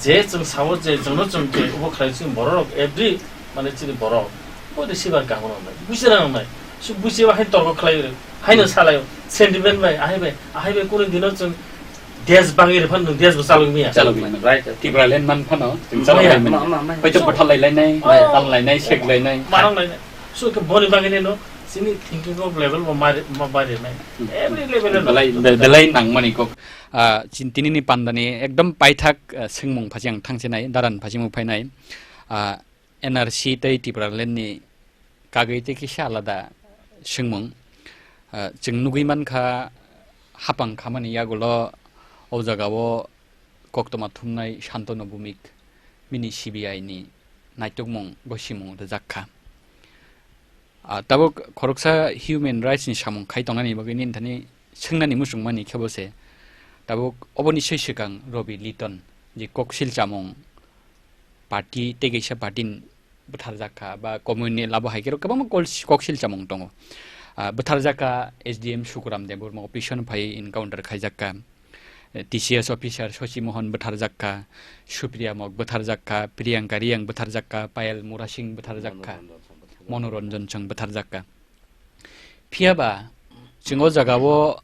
Je chwng sao je, chwngno chwng je, obo khlai chini borok rok, every, mane chini borok, bo receiver kaham wngna nangnai. Buji na nangnai. So buji ba hai torko khlai rw, hai no salai o, sentiment bai, ahai bai, ahai bai, kunu dino chwng Des bangwi rw phano nwng des bo chalok maya. Chalok maya, right. Tipraland man phano, chwng chalok maya. Maya, maya, maya. Hoito bwthar lai lainai, oh, tal lainai, sek lainai. Manang lainai. So, khe boni bagwi no, chini thinking of level bo ma, ma bari nai. Hmm. Every level no. Belai, be-, belai nangmani kok. Ah, chin-, tinini pandani ekdom paithak, ah, swngmung phachi ang thangsinai, daran phachi mung phainai. Ah, N R C tei Tipraland ni kagwi tei kisa alada swngmung. Ah, chwng nugwi mankha, hapang khamani yagulo o jagao koktwma thumnai Santanu Bhowmik bini C B I ni naitukmung gosimung rwjak kha. Ah, tabuk khoroksa human rights ni samung khai tongnani bagwi nini thani swngnani muchungmani khe bo se, tabuk oboni swi swkang Robi Liton je koksil chamung party tei kaisa party ni bwtharjak kha, ba communal abo hai khe kwbangma kol-, koksil chamung tongo. Ah, bwtharjak kha S D M Sukuram Debbarma office o phai encounter khaijak kha. Eh, T C S officer Shashi Mohan bwtharjak kha, Supriya Mok bwtharjak kha, Priyanka Reang bwtharjak kha, Payal Murasing bwtharjak kha, Manoranjan Singh bwtharjak kha. Phiya ba chwng o jaga o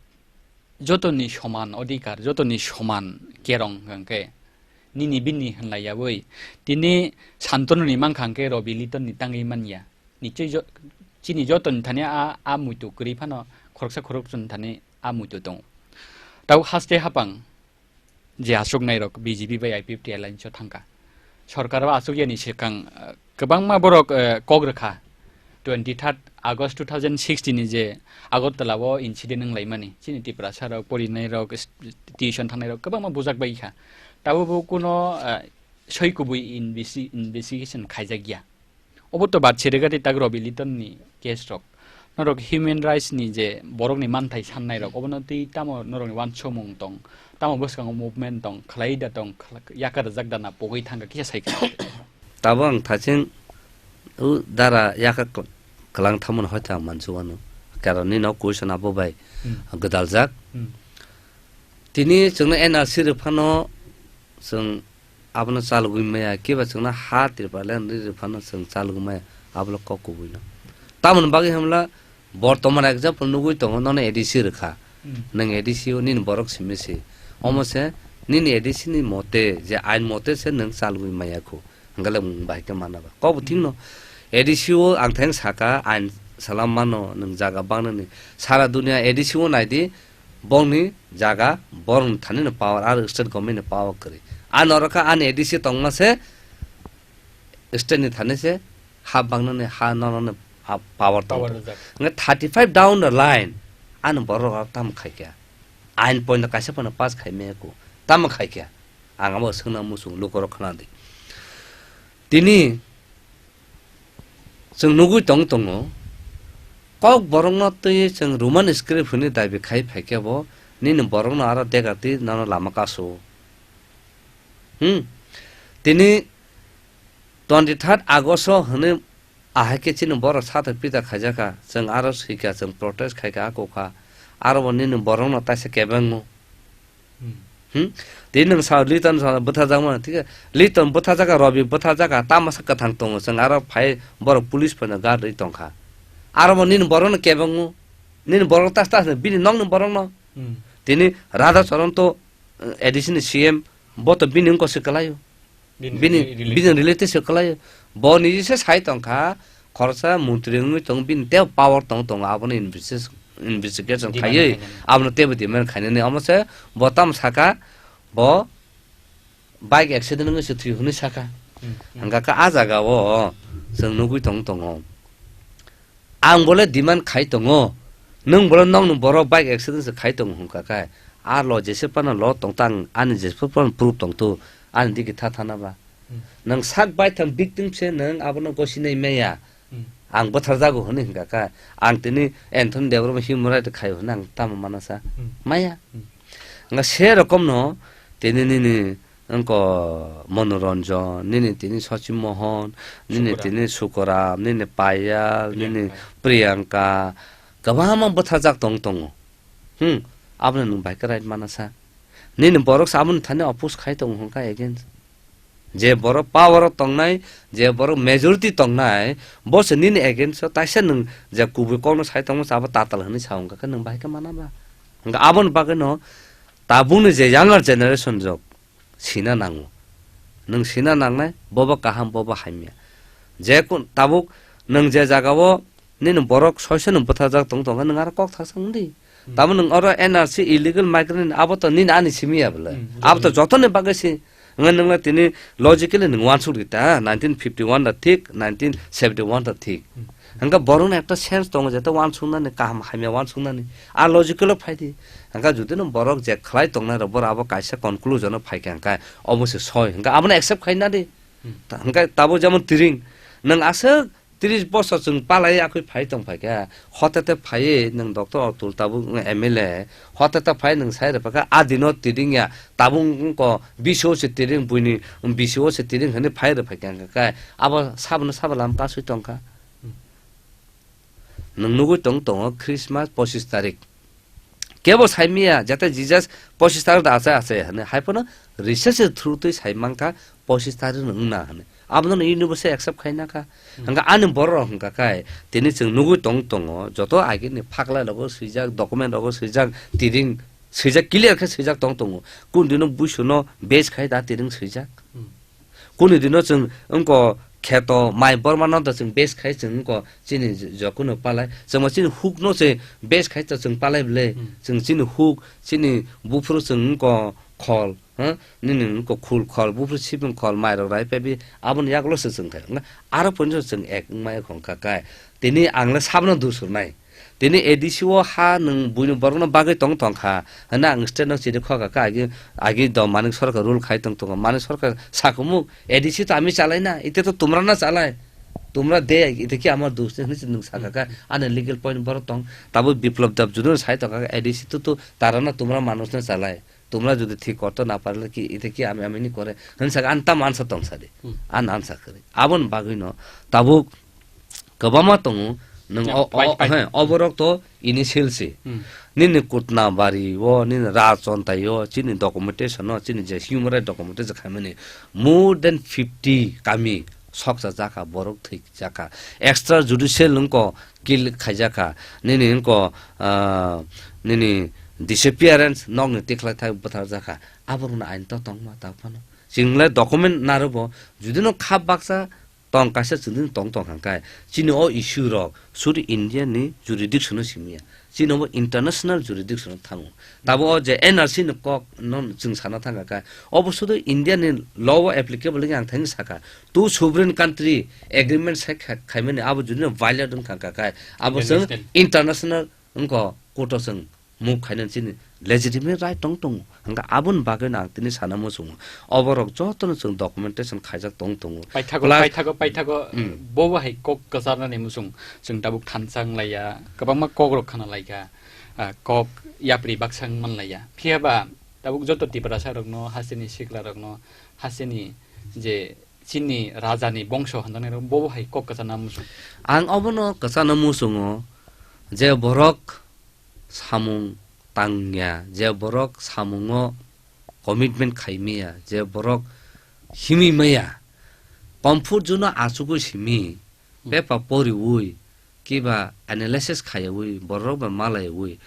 jotoni soman odhikar, jotoni soman kerong hwnkhe nini bini hwnlai yaui tini Santanu ni mankha hwnkhe Robi Liton ni tangwi manya. Nichoi jo-, chini jotoni thani a, a muitu kwrwi phano khoroksa khoroksa ni thani a muitu tongo. Tabuk haste hapang je achuknai rok B J P bai I P F T alliance o thangkha. Sorkar o achukya ni swkang, eh, kwbangma borok, eh, kok rwkha. twenty-third August two thousand sixteen ni je Agartala o incident wnglaimani, chini Tiprasa rok, porinai rok, s-, tuition thangnai rok kwbangma bujak bai kha. Tabuk bo kuno, eh, soi kubui investi-, investigation khaijak ya. Obo to bad sirega tei tak Robi Liton ni case rok. Norok human rights ni je borok ni manthai sannai rok, obono tei tamo norok ni wansomung tong, tamo bwskango movement tong, khlai da tong, khla-, yaka rwjak da na pogwi thangkha kisa sai kha. Tabo ang thaching u dara yaka kl-, kwlang thamon hoite ang mansugo ano. Karon nini o question abo bai Hmm. gwdaljak. Hmm. Tini chwngno N R C rw phano chwng abono chalogwi maya, kiba chwngno ha Tipraland rw phano chwng chalogwi maya, abolo kok kubui no. Tamoni bagwi hwnla bortoman example nugwi tongo, nono A D C rwkha. Hmm. Nwng A D C o nini borok simi se. Omo se nini A D C ni mote, je ain mote se nwng chalogwi maya khu. Hwnkhe le nwng bahai khe mana ba. Kok bo thik no. A D C o ang theng saka ain salam mano nwng jaga bangnani. Sara dunia A D C o naidi, bongni jaga, borokni thani no power, aro state government ni power kwrwi. Ani oro kha ani A D C tongma se, state ni thani se, ha bangnani ha nono ni ha power tong. Power rijak. Nge thirty five down the line, ani borok aro tamo khai kha. Ain point kaisa phano pass khai maya ko, tamo khai kha. Ang abo swngna muchung lukorok khna di. Tini chwng nugwi tong tongo, kok borokno twi chwng Roman script hwnwi dabi khai phaikhe bo nini borokno aro dega twi nono lama kasu. Hmm. Tini twenty third August o hwnwi ahai khe chini borok sathak pita khaijakha, chwng aro swikha, chwng protest khaikha, akokha, aro bo nini borokno taisa kebengo. Hmm. Hmm? Tei nwng sao Liton sa bwtharjakmani, thik khe Liton bwtharjakha, Robi bwtharjakha, tamasa kwthang tongo, chwng aro phai borok police phaino guard rwi tongkha. Aro bo nini borokno kebengo, nini borok tas tas bini nokni borokno. Hmm. Tini Radha Charan to, eh, A D C ni C M, bo to bini wngkha se kwlaio. Bini, bini, bini relate. Bini relate se kwlai. Bo niji se sai tongkha, khoroksa montri wngwi tong, bini tei power tong tongo, abono investi-, investigation khaiwi, demand khainani. Abono teibo demand khainani. Omo se bo tamo saka, bo bike accident wngwi se thwi hwnwi saka. Hmm, hmm. Hwnkha khe a jaga o chwng nugwi tong tongo. Ang bole demand khai tongo, nwng bole nokni borok bike accident se khai tongo hwnkha khe, a lo jese phano lo tong ta, ang ani jese phano proof tong tu, ani digi tha thana ba. Hmm. Nwng sak baithang victim se nwng abono gosinai maya. Hmm. Ang bwtharjago hwnwi hwnkha khe, ang tini Anthony Debbarma human right khai hwnwi ang tamo mana sa? Hmm. Maya. Hmm. Nga se rokomno tini nini wngkha Manoranjan, nini tini Sachi Mohan, nini Sukaram. Tini Sukaram, nini Payal, nini Priyanka. Priyanka, kwbangma bwthajak tong tongo. Hmm, abono nwng bai kwrai mana sa. Nini borok sa aboni thani oppose khai tongo hwnkha against. Je borok power o tongnai, je borok majority tongnai, bo se nini against o taisa nwng je kubui kokno sai tongma se abo tatal hwnwi sa hwnkha khe nwng bai khe mana ba. Hwnkha aboni bagwi no tabukni je younger generation rok, sina nango. Nwng sina nangnai, bobo kaham, bobo hamya. Je kun-, tabuk nwng je jagao nini borok soiso nwng bwthajak tong tongkha, nwng aro kok thaksa wng di. Hmm. Tamo nwng oro N R C illegal migrant abo to nini ani simi ya bwle. Hmm, abo to jotoni bagwi si. Wngkha nwng tini logically nwng wansuk di ta, nineteen fifty one da thik, nineteen seventy one da thik. Hmm. Hwnkhe borokno ekta sense tongo, jeta wansuknani, kaham hamya wansuknani. A logical o phai di. Hwnkhe jodi no borok je khlai tongnai rok, borok abo kaisa conclusion o phai kha hwnkhe obo se soi. Hwnkhe abono accept khai na di. Hmm. Ta-, hwnkhe tabuk jemon Tiring, nwng aswk tris bosor chwng palai akhoi phai tong phai kha. Hotete phaiwi nwng Doctor Atul tabuk M L A, hotete phai nwng sai rw pha kha, a dino Tiring ya, tabuk wngko B C O se Tiring, buini B C O se Tiring hwnwi phai rw phai kha hwnkhe abo sabono sabo lam kasui tong kha. Hmm. Nwng nugwi tong tongo Christmas pochis tarik. Kebo sai maya, jate Jesus pochis tarik da achai achai hwnwi. Hai phano research ni through twi sai mankha pochis tarik no wngna hwnwi. Abono no universe accept khai na kha. Hmm. Hwnkha ani borok rok hwnkha khai, tini chwng nugwi tong tongo, joto agini phaklai rogo swijak, document rogo swijak, Tiring swijak, clear khe swijak tong tongo. Kun dino buisu no base khai da Tiring swijak. Hmm. Kuni dino chwng wngko kheto mai borma no da chwng base khai chwng wngko chini jokuno palai. Chwngma chini huk no se base khai ta chwng palai bwle. Hmm. Chwng chini huk, chini buphuru chwng wngko khol, ha? Nini wngko khul khol, buphuru sibung khol, mai rok rai pebi, aboni yagulo se chwng khai. Wngkha aro ponjo chwng ek wngmaya khongkha kai. Tini ang le sabno dusur nai. Tini A D C o ha nwng buino borokno bagwi tong tong kha. Hwnwi ang state no chiri khokha kha, agi, agi do Manik Sarkar rule khai tong tongo. Manik Sarkar sakhumuk, A D C to ami chalai na, ite to tumra na chalai. Tumra de, ite ki amar dus ne hwnwi nwng sakha kha. Ani legal point borok tong. Tabo Biplab Deb juno sai tong kha, A D C to, to tara na tumra manus na chalai. Tumra jodi thik korto na parle ki, ite ki ami, ami ni kore. Hwnwi sakha, an tam ansa tong sadi. Hmm. An ansa kare. Abon bagwi no, tabuk kwbangma tongo, nwng Ya, o, o, pai, pai. He, oborok to initial se. Hmm. Nini kutna bari o, nini rajchontai o, chini documentation o, chini je human right documentation khaimani more than fifty kami soksa jakha, borok thwi jakha. Extra judicial wngko kill khaijakha. Nini wngko, ah, nini disappearance, nokni tikhlai thai bwthar jakha. Aborokno ain to tongma ta phano. Chwng le document narobo, judino kha baksa tong kaisa chwngno tong tong kha khe, chini o issue rok suri India ni jurisdiction o simi ya, chini bo international jurisdiction o thango. Tabo o je N R C ni kok no chwng sana thang kha khe, obo sudu India ni law o applicable wngya ang thang sakha, two sovereign country agreement sai kha-, khaimani abo judino violate wng kha khe, abo chwng International. International wngkha court o chwng move khainani chini legitimate right tong tongo. Hwnkhe aboni bagwino ang tini sana muchungo. Oborok jotono chwng documentation khaijak tong tongo. Paithago, Plus paithago, paithago, Hmm. Bobo hai kok kwcharnani muchung chwng tabuk thansa wnglaiya, kwbangma kokrok khna laikha, ah, kok yapri baksa wng manlaiya. Phiyaba tabuk joto Tiprasa rokno, hasteni sikla rokno, hasteni je chini rajani bongso hwnjaknai rok bobo hai kok kwcharna muchung. Ang obono kwcharna muchungo je borok samung tangya, je borok samungo commitment khaimaya, je borok himwi maya, comfort zone o achugwi simi, Hmm. pepa poriwi, kiba analysis khaiwi, borok bai malaiwi,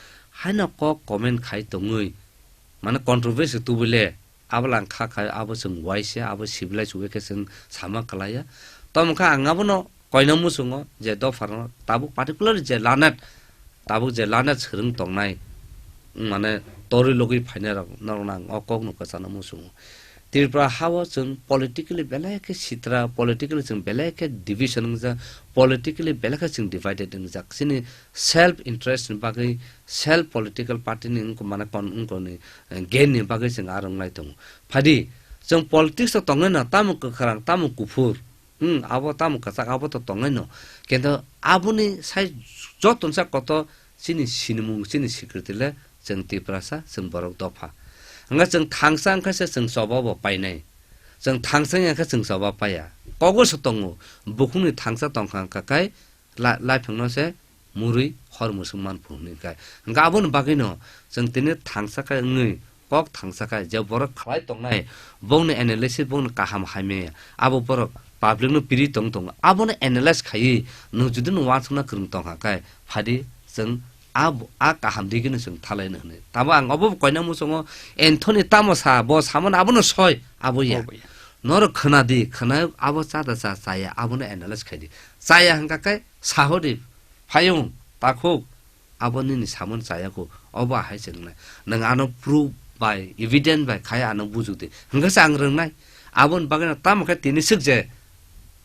haino kok comment khai tongwi, mane controversy tubui le, abo lang kha khai, abo chwng waisa, abo sibilai chubai khe chwng sama kwlaiya. Tamo khe ang abono koina muchungo je dopharno tabuk particular je lanet, tabuk je lanet swrwng tongnai, mane torwi logwi phainai rok, norokno ang o kokno kwchana muchungo. Tripura hao chwng politically belai khe sitra, politically chwng belai khe division wngjak, politically belai khe chwng divided wngjak. Chini self interest ni bagwi, self political party ni wngkha mane kon-, wngkha ni, eh, gain ni bagwi chwng aro wnglai tongo. Phadi, chwng politics o tongnai no, tamo kwkhrang, tamo kuphur, hmm, abo tamo kwchak, abo to tongnai no. Kintu aboni sai joto ni sak kotor chini sinimung, chini sikriti le chwng Tiprasa, chwng borok dopha. Hwnkhe chwng thangsa wngkha se chwng choba bo painai. Chwng thangsa wngya khe chwng choba paiya. Kogo se tongo, bukhukni thangsa tongkha wngkha khe la-, laiphangno se murwi hor mwswk man phuru hwnwi khe. Hwnkhe aboni bagwino chwng tini thangsa khe wngwi, kok thangsa khe je borok khlai tongnai, bongni analysis, bongni kaham hamya, abo borok public no piri tong tongo. Abono analyze khaiwi nwng jodi nwng uansukna kwrwng tongkha khe, phadi chwng a, a kaham digino chwng thalaino hwnwi. Tamo ang obo koina muchungo Anthony tamo sa, bo samano abono soi, abo ya. Obo ya. Norok khna di, khna abo cha da cha, chaya, abono analyze khai di. Chaya hwnkha khe saho di, phayung, takhuk, abo nini samano chaya kho, obo ahai se wngnai. Nwng ano proof bai, evidence bai khai ano bujuk di. Hwnkhe se ang rwngnai. Aboni bagwino tamo khe tini swk je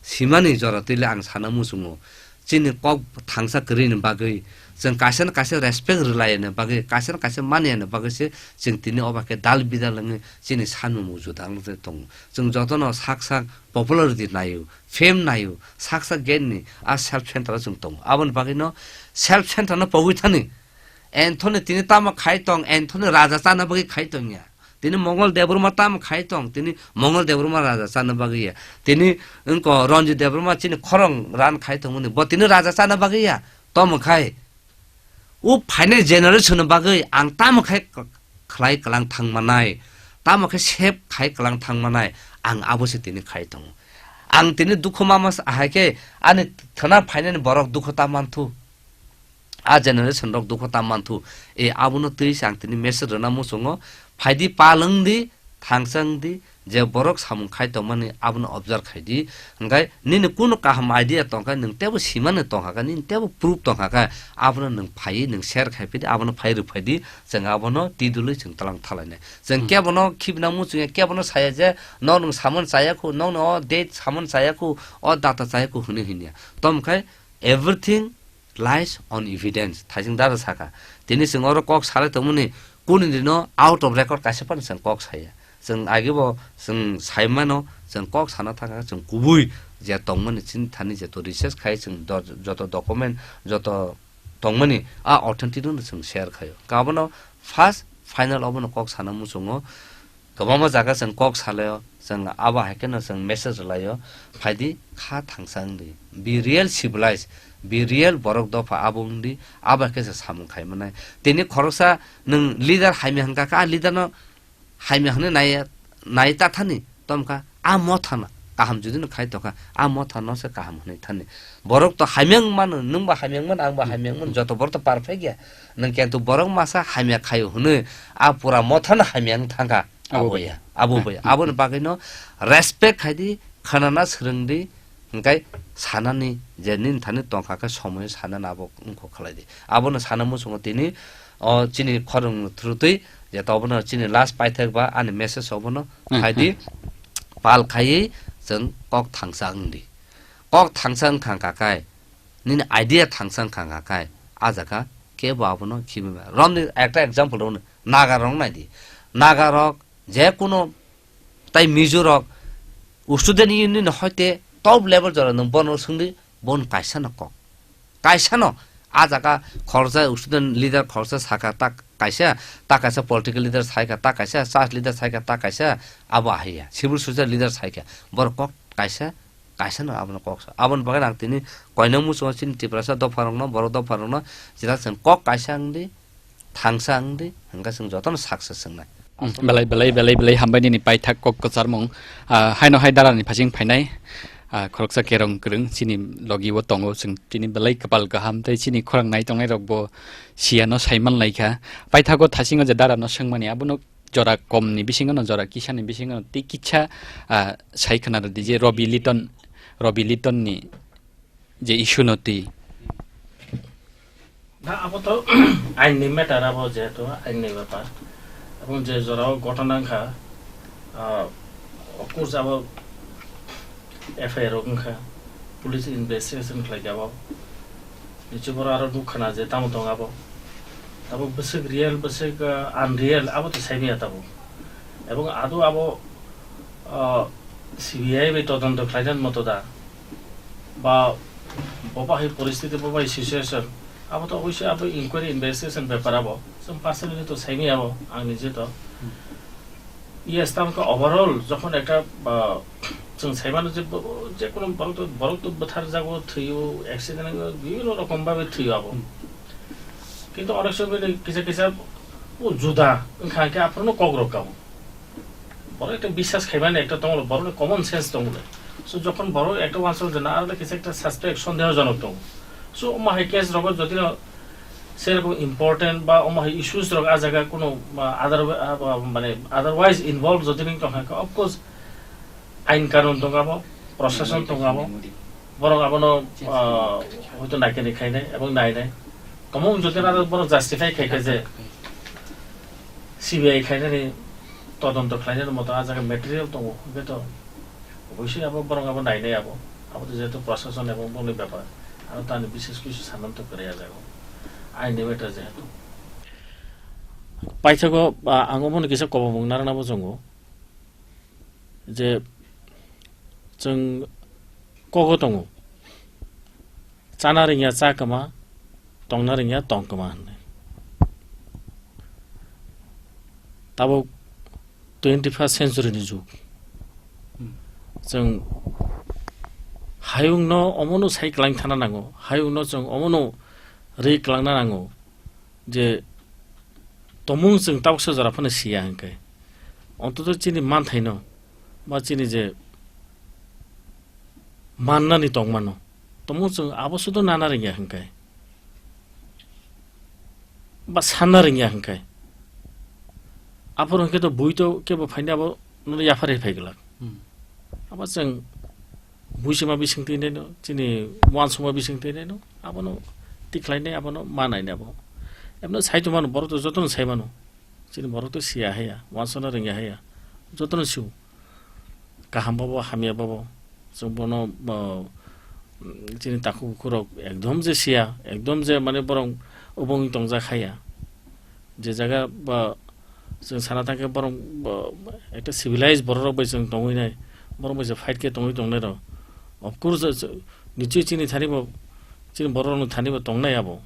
simani jora twi le ang sana muchungo. Chini kok thangsa kwrwini bagwi, chwng kaisa no kaisa respect rwlaini bagwi, kaisa no kaisa maniyani bagwi se chwng tini obo khe dal bidal wngwi chini sanmung juda wng tongo. Chwng jotono sak sak popularity naio, fame naio, sak sak gain ni a self center o chwng tongo. Aboni bagwino self center no pogwi thani Anthony tini tamo khai tong, Anthony raja chana bagwi khai tong ya. Tini Mongol Debbarma tamo khai tong, tini Mongol Debbarma raja chana bagwi ya. Tini wngko Ranjit Debbarma chini khorang ran khai tongmani, bo tini raja chana bagwi ya. Tamo khai. O phainai generation ni bagwi ang tamo khai k-, khlai kwlang thang manai, tamo khai save khai kwlang thang manai, ang abo se tini khai tongo. Ang tini dukhu mama s-, ahai khe ani thana phainani borok dukhu ta manthu. A generation rok dukhu ta manthu. E abono twi se ang tini message rwna muchungo. Phaidi pal wng di, thangsa wng di, je borok samung khai tongmani abono observe khai di. Hwnkhe nini kunu kaham idea tongkha, nwng tebo simani tongkha khe, nini tebo proof tongkha khe, abono nwng phaiwi nwng share khai phi di, abono phai rw phai di, chwng abono twi dului chwng tlang thalainai. Chwng Hmm. kebono khibina muchungya, kebono saya je, "Nok nwng samung chaya khu, nokno o date samung chaya khu, o data chaya khu," hwnwi hwnya. Tamo khai Everything lies on evidence. Thaising dara saka. Tini chwng oro kok salai tongmani kuni dino out of record kaisa phano chwng kok saya. Chwng agibo chwng saimano chwng kok sana thangkha chwng kubui je tongmani chini thani jeto research khai chwng do-, joto document joto tongmani a authentic no chwng share khaio. Kabono first final obono kok sana muchungo. Kwbangma jaga chwng kok salaio, chwng abo hai kheno chwng message rwlaio, "Phaidi kha thangsa wngdi, be real civilized, be real borok dopha abo wngdi," abo hai khe se samung khai manai. Tini khoroksa nwng leader hamya hwnkha khe, a leader no hamya hwnwi nai, nai ta thani, tomkha, a motha no kaham jodi no khai tokha, a motha no se kaham hwnwi thani. Borok to hamya wng mano, nwng bo hamya wng mano, ang bo hamya wng mano, joto borok to perfect ya. Nwng kintu borok masa hamya khaio hwnwi a pura motha no hamya wng thangkha. Abo Abo bai. ya, abo bai. Aboni bagwi no respect khai di, khwnana swrwng di, hwnkhe sanani je nini thani tongkha khe somoi sanani abo wngkho khlai di. Abono sana muchungo tini o chini khorang thurutwi je to obono chini last paithak ba ani message obono Hmm, khai di, hmm. pal khaiwi chwng kok thangsa wng di. Kok thangsa wng kha kha khai, nini idea thangsa wng kha kha khai, a jaga kebo abono khibi maya. Romni ekta example rwno, Naga rok nai di. Naga rok je kuno tai Mizo rok student union hoite top level jora nwng bono swngdi, bon kaisa no kok. Kaisa no a jaga khoroksa student leader khoroksa saka ta kaisa, ta kaisa political leader saika ta kaisa, church leader saika ta kaisa, abo ahaiya. Civil society leader saika. Borok kok kaisa, kaisa no abono kok sa. Aboni bagwi ang tini koinang muchungo chini Tiprasa dopha rokno, borok dopha rokno, jera chwng kok kaisa wngdi, thangsa wngdi, hwnkhe chwng jotono success wngnai. Hmm, belai, belai, belai, belai hambai nini paithak kok kwcharmung. Ah, haino hai darani phasing phainai, ah, khoroksa kerong kwrwng chini logi o tongo, chwng chini belai kwpal kaham tei chini khorang nai tongnai rok bo siya no saiman laikha. Paithago thasingo je dara no swngmani abono jora kom ni bisingo no, jora kisa ni bisingo no tei kisa, ah, sai khwna rwdi je Robi Liton, Robi Liton ni je issue no twi. Na, abo to ain ni matter, abo jehetu ain ni bepar. Ebong je jora o ghotona wngkha, ah, of course abo F I R rok wngkha, police investigation khlai kha abo. Niche boro aro nuk khna je tamo tong abo. Abo bwswk real, bwswk, ah, unreal, abo to sai manya tabuk. Ebong ado abo, ah, C B I bai todonto khlainani moto da? Ba bo bahai poristiti, bo bahai situation, abo to oboisoi abo inquiry investigation bepar abo. Chwng personally to saimaya abo, ang nije to. Yes, tamo khe overall jokhon ekta, ah, chwng saimano je bo-, je kono borok to, borok to bwthar jago, thwio, accident wngwi bibhinno rokom babe thwio abo. Hmm. Kintu onek somoy bini kisa kisa o juda wngkha hwnkhe aphuru no kok rok kabo. Borok ekta biswas khaimani ekta tongo, borokni common sense tongo. So, jokhon borok ekta uansuk jana, aro kisa ekta suspect, sondehojonok tongo. So, omo hai case rogo jodi no serokom important ba omo hai issues rok a jaga kuno, ah, other, ah, ah, mane otherwise involved jodi ning tongkha, of course, ain kanun tongo abo, proshashan tongo abo. Borok abono, ah, hoito naikani khainai ebong nainai. Omo wng jodi no borok justify khaikha je C B I khainani todonto khlainani moto a jaga material tongo, hwnkhe to oboisoi abo borok abo nainai abo. Abo to jehetu proshashan ebong bongni bepar. Aro tani bishes kisu sananto kwrwi a jaga o. Aini matter jehetu. Paithago, ah, ang omono kisa kobomung narwkna muchungo. Je chwng kogo tongo, chana rwngya cha kwma, tongna rwngya tong kwma hwnwi. Tabuk twenty first century ni jug. Hmm. Chwng hayungno omono sai kwlang thana nango, hayungno chwng omono rwi kwlangna nango. Je tomung chwng tabuksa jora phano siya hwnkhe, ontoto chini manthaino ba chini je mannani tongmano, tomung chwng abo sudo nana rwngya hwnkhe ba sanna rwngya hwnkhe, aphuru hwnkhe to bui to kebo phaini abo nono yapharwi phai glak. Hmm. Abo chwng buisima bising twi naino, chini uansukma bising twi naino, abono tikhlai nai, abono ma nai nai abo. Ebono sai tongmano, borok to jotono sai mano. Chini borok to siya haya, uansukna rwngya haya. Jotono sio. Kaham babo, hamya babo. Chwng bono, bo, chini takhuk bukhuk rok ekdom je siya, ekdom je mane borok obongwi tongjak haya. Je jaga ba chwng sana thangkhe borok ba ekta civilized borok rok bai chwng tongwi nai, borok bai se fight khe tongwi tongnai rok. Of course, nichoi chini thani bo, chini borok rokni thani bo tongnai abo.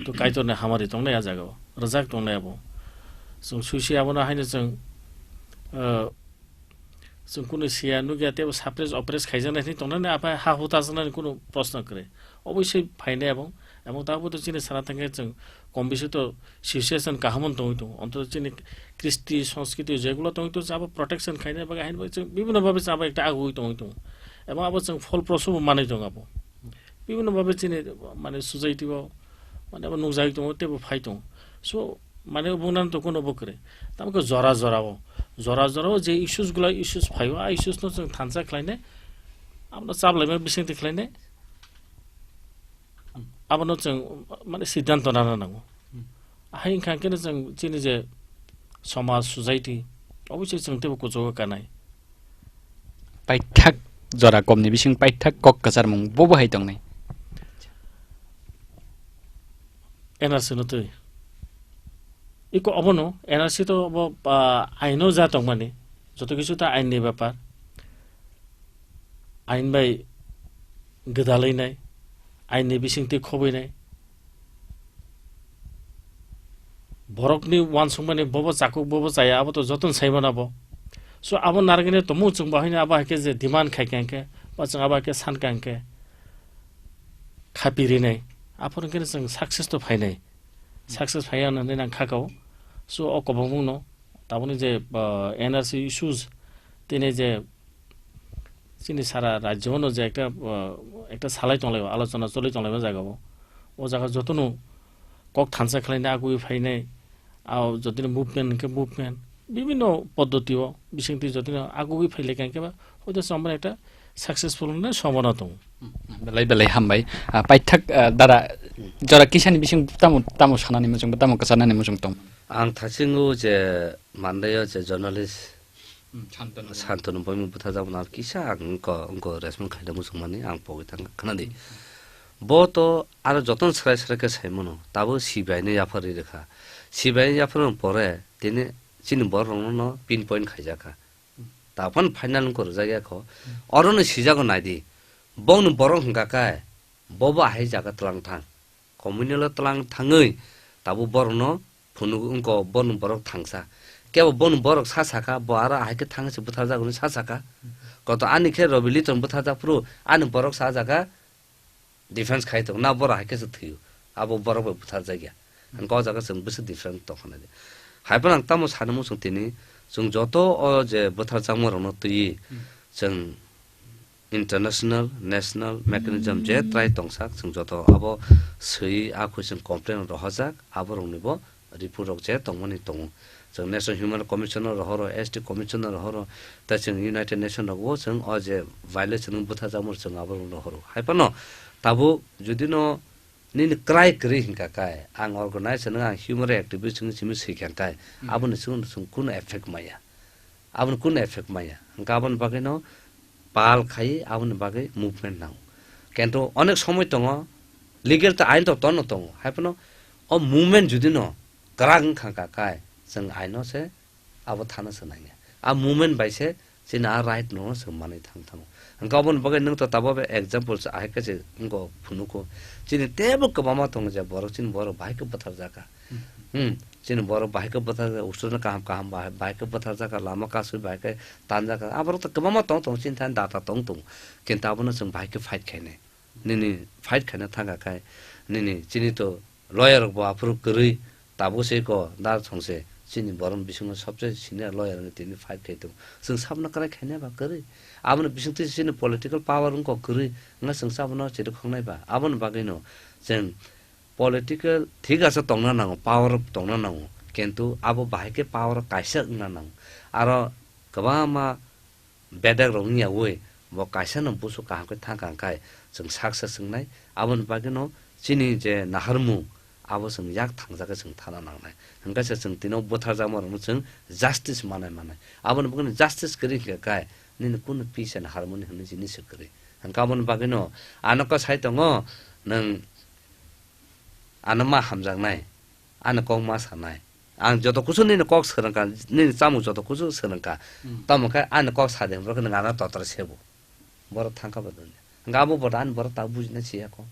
To Kaitor ni hamari tongnai a jaga o, rwjak tongnai abo. Chwng sui sui abono haino chwng, ah, Chwng kunu siya nukya teibo suppress oppress khaijaknai hinwi tongnani, aphai ha hu tajaknani kunu proshno kwrwi. Obviously phainai abo, abo tabuk to chini sana thangkhe chwng kom bisi to situation kaham wng tongwi tongo. Onto chini kristi, sanskriti jegulo tongwi tongo, abo protection khainai bagwi, haini bagwi chwng bibhinno bhabe chwng abo ekta agugwi tongwi tongo. Abo, abo chwng pholproso bo manwi tongo abo. Bibhinno bhabe chini, mane, society o, mane, abo nukjagwi tongo, teibo phai tongo. So, mane, obo nang to kuno bo kwrwi. Tamo khe jora jora o, jora jora o je issues gula issues phaio, a issues no chwng thansa khlainai, abono chaplaima bisingtwi khlainai, abono chwng, mane, siddhanto nana nango. Hai wngkha khe chwng chini je somaj, society, obviously chwng teibo kuchugo kanai. Paithak jora komni bising paithak kok kwcharmung bobo hai tongnai. N R C no twi. Iko obono N R C to obo, ah, aino ja tongmani. Joto kisu ta ain ni bepar. Ain bai gwdalwi nai, ain ni bising twi khobwi nai. Borokni uansukmani bobo chakuk, bobo chaya, abo to jotono sai mano abo. So, abo narwknai tongmung chwng bo haino abo hai khe je demand khai kha hwnkhe, ba chwng abo hai khe san kha hwnkhe, khapi rinai. Aphuru hwnkhe chwng success to phainai. Success phaiya hwnwi nang kha kao. So, o kobongmung no, tabukni je, ah, N R C issues, tini je chini sara rajyo no je ekta, ah, ekta salai tonglaio, alochona cholwi tonglaima jaga o. O jaga jotono kok thansa khlaina agwi phainai, ah, jotoni movement hwnkhe movement, bibhinno poddoti o bisingtwi jotoni agwi phailai kha hwnkhe ba, hoito chwng ekta successful hwnwi sombona tongo. Belai belai hambai. Ah, paithak, ah, dara jora kisani bising tamo, tamo sanani muchung, tamo kwcharnani muchung tong. Ang thasingo je mandaio je journalist Hmm, Santanu. Santanu Boimung bwtharjakmano ang kisa ang wngko, wngko respond khaina muchungmani ang pogwi thangkha, khwnadi. Bo to aro jotono swrai swrai khe saimano, tabuk C B I no yaphar ri rwkha. C B I no yaphar rwna pore tini chini borok rokno no pinpoint khaijakha. Taphano final wngkha rwjakya kho. Orono sijago naidi. Bongni borok hwnkha khe, bobo ahai jaga twlang thang. Communal o twlang thangwi tabuk borokno phunuk wngkha, bono borok thangsa. Kebo bono borok sa sakha, bo aro ahai khe thangwi se bwtharjak hwnwi sa sakha. Koto ani khe Robi Liton bwtharjak phuru ani borok sa jaga defense khai tongo, na borok hai khe se thwio, abo borok bai bwtharjakya. Ang kok jaga chwng bwswk different tongkha nai di. Hai phano ang tamo sanwi muchung tini, chwng joto o je bwtharjakma rokno twiwi chwng international, national mechanism je try tongsak, chwng joto abo swiwi a khuising complaint rohorjak, abo rokni bo report rok je tongmani tongo. Chwng National Human Commission no rohoro, S T Commission no rohoro, tei chwng United Nation rogo chwng o je violation wng bwtharjakmani chwng abo rokno rohoro. Hai phano tabuk jodi no nini kwrai kwrwi hwnkha khe, ang organize wngwi ang human rights activist wngwi simi swikha khe, aboni chwng chwng kunu effect maya. Aboni kunu effect maya. Hwnkhe aboni bagwino pal khai aboni bagwi movement nango. Kintu onek somoi tongo, legal ta ain to tono tongo. Hai phano o movement jodi no kwrak wngkha kha khai, chwng aino se abo thana se nangya. A movement bai se chini a right no se manwi thang thango. Hwnkhe aboni bagwi nwng to tabo be example se ahai khe se wngkho phunuko. Chini teibo kwbangma tongo je borok chini borok bahai khe bwtharjak kha. Hmm, chini borok bahai khe bwtharjak, usturno kaham kaham bahai, bahai khe bwtharjak kha, lama kasui bahai khe tanjak kha. Aborok to kwbangma tong tong chini thani data tong tong. Kintu abono chwng bahai khe fight khainai. Nini fight khaina thangkha khai, nini chini to lawyer rok bo aphuru kwrwi, tabuk se ko da thong se chini borok bisingo sobse senior lawyer wngwi tini fight khai tongo. Chwng sabono kwrai khaina ba kwrwi. Aboni bisingtwi chini political power wngkha kwrwi, wngkha chwng sabono chirikhoknai ba. Aboni bagwino chwng political thik asa tongna nango, power tongna nango, kintu abo bahai khe power kaisa wngna nango. Aro kwbangma bedak rok wngya ui bo kaisa no busu kaham khe thang kha khai chwng sak sa swngnai. Aboni bagwi no chini je naharmung abo chwng yak thangjak khe chwng thana nangnai. Hwnkhe se chwng tino bwtharjakma rokno chwng justice manai manai. Aboni bagwi no justice kwrwi khe khai nini kunu peace and harmony hwnwi jinisa kwrwi. Hwnkhe aboni bagwino ano kok sai tongo, nwng ano ma hamjaknai, ani kok ma sanai. Ang joto kusu nini kok swrwngkha, nini chamung joto kusu swrwngkha. Hmm. Tamo khe ani kok sa de, borok nwng ano totra sebo. Borok thangkha ba duni. Hwnkhe abo boda ani borok ta bujina siya kho.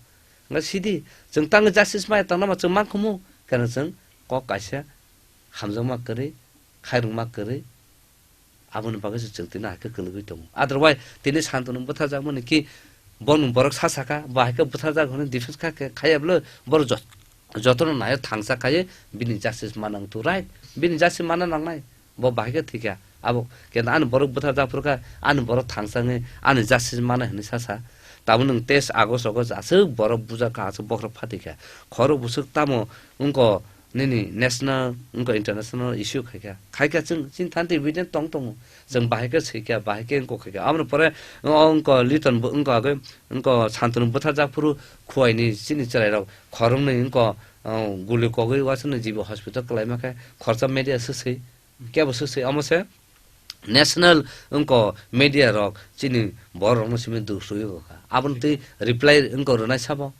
Hwnkhe sidi, chwng tang justice maya tongna ma chwng ma khumu, keno chwng kok kaisa hamjakma kwrwi, khairokma kwrwi, aboni bagwi se chwng tini hai khe kwlwgwi tongo. Otherwise, tini Santunu bwtharjakmani ki, bo nwng borok sa sakha, bo hai khe bwtharjak hwnwi defense kha khe, khaiya bwle, borok jot-, jotono naio thangsa khaiwi bini justice mana wngthu, right? Bini justice mana nangnai, bo bahai khe thwikha. Abo khe ani borok bwtharjak phuru kha, ani borok thangsa wngwi ani justice mana hwnwi sa sa. Tabuk nwng teis August rogo aswk borok bujakha, aswk bokhorok phatikha. Khorok bwswk tamo wngkho nini national, wngkha international issue khaikha, khaikha chwng chini thanti evidence tong tongo, chwng bahai khe swikha, bahai khe wngkha khaikha. Aboni pore o wngkha Liton bo wngkha agwi, wngkha Santunu bwtharjak phuru Khowai ni chini chwrai rok khoroknwi wngkha, o, guli kogwi wasano G B hospital kwlaima khe khoroksa media swswi, kebo swswi, omo se national wngkha media rok chini borok rokno simi duk sui wngkha. Aboni twi reply wngkha rwnai sabo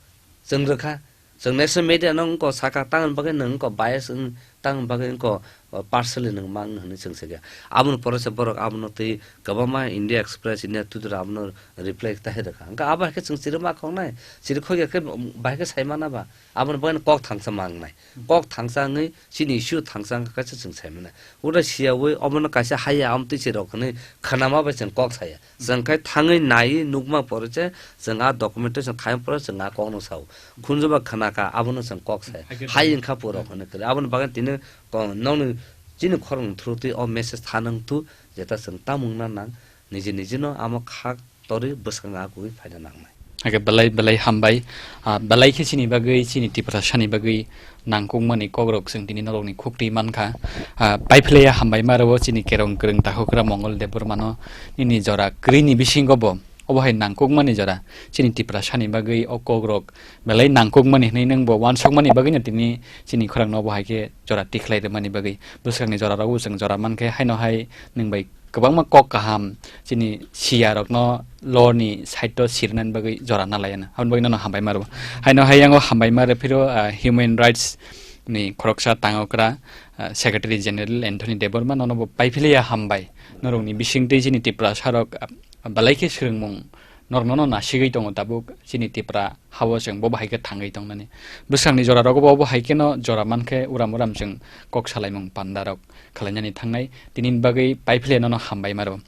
chwng rwkha. Chwng national media no wngkha saka, tangni bagwi nwng wngkha bias wng, tangni bagwi wngkha, uh, partially nwng mang hwnwi chwng sakha. Aboni pore se borok abono twi kwbangma India Express, India Today abono reply ta hai rwkha. Hwnkhe abo hai khe chwng chiri ma khoknai, chiri khokya khe bahai khe sai mana ba? Aboni bagwi kok thangsa ma wngnai. Kok thangsa wngwi chini issue thangsa wngkha kaisa chwng sai mano. Ura siyawi omono kaisa haya amtwi se rok hwnwi khwnama bai chwng kok saya. Chwng khai thangwi naiwi nukma pore se chwng a documentation khai pore chwng a kokno sao. Khunjuba khwnakha abono chwng kok saya. Hai wngkha pura hwnwi kwrwi. Aboni bagwi tini ko-, nokni chini khoroknwi thurutwi o message thanwng thu jeta chwng tamung na nang niji niji no amo kha torwi bwskango agugwi phaina nangnai. Hakhe belai belai hambai, ah, belai khe chini bagwi, chini Tiprasani bagwi nangkukmani kokrok chwng tini norokni khukti mankha. Ah, paiphlaiya hambai maro chini kerong kwrwng takhukra Mongol Debbarmano nini jora kwrwini bisingo bo obo hai nangkukmani jora chini Tiprasani bagwi o kokrok belai nangkukmani hwnwi nwng bo uansukmani bagwino tini chini khorangno obo hai khe jora tikhlai rwmani bagwi bwskangni jorarokbo chwng jora mankhe haino hai nwng bai kwbangma kok kaham chini siyarokno law ni side o sirnani bagwi jora nalaiano. Aboni bagwi nono hambai ma rwo. Haino hai yango hambai ma rw phiro, ah, human rights ni khoroksa tangokra, ah, Secretary General Anthony Debbarma nono bo paiphilia hambai. Norokni bisingtwi chini Tiprasa rok, ah, belai khe swrwngmung norokno no nasigwi tongo tabuk chini Tipra hao chwng bo bahai khe thangwi tongnani. Bwskangni jora rogo bo obo hai kheno jora mankhe uram uram chwng kok salaimung panda rok khwlainani thangnai. Tinini bagwi paiphleno no hambai maro.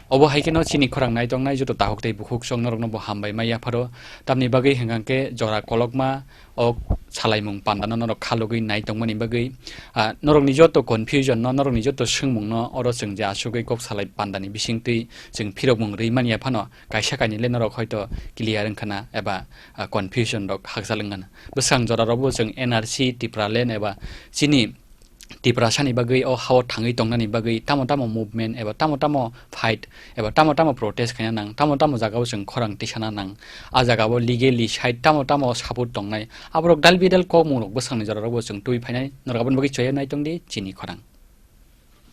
Obo hai kheno chini khorang nai tongnai joto takhuk tei bukhuk chwng norokno bo hambai ma yapharo. Tamni bagwi hwnkha khe jora kolokma o salaimung panda no norok khalogwi nai tongmani bagwi, ah, norokni joto confusion no, norokni joto swngmung no oro chwng je asugwi kok salai pandani bisingtwi chwng phirokmung rwi manya phano kaisa kainwi le norok hoito clear wngkhana eba, ah, confusion rok hakchal wngkhana. Bwskang jora rok bo chwng N R C, Tipraland eba chini Tiprasani bagwi o hao thangwi tongnani bagwi tamo tamo movement eba tamo tamo fight eba tamo tamo protest khaina nang, tamo tamo jaga o chwng khorang tisana nang, a jaga o legally side tamo tamo support tongnai, aborok dal bidal kokmung rok bwskangni jora rok bo chwng twi phainai, norok aboni bagwi choya nai tongdi chini khorang.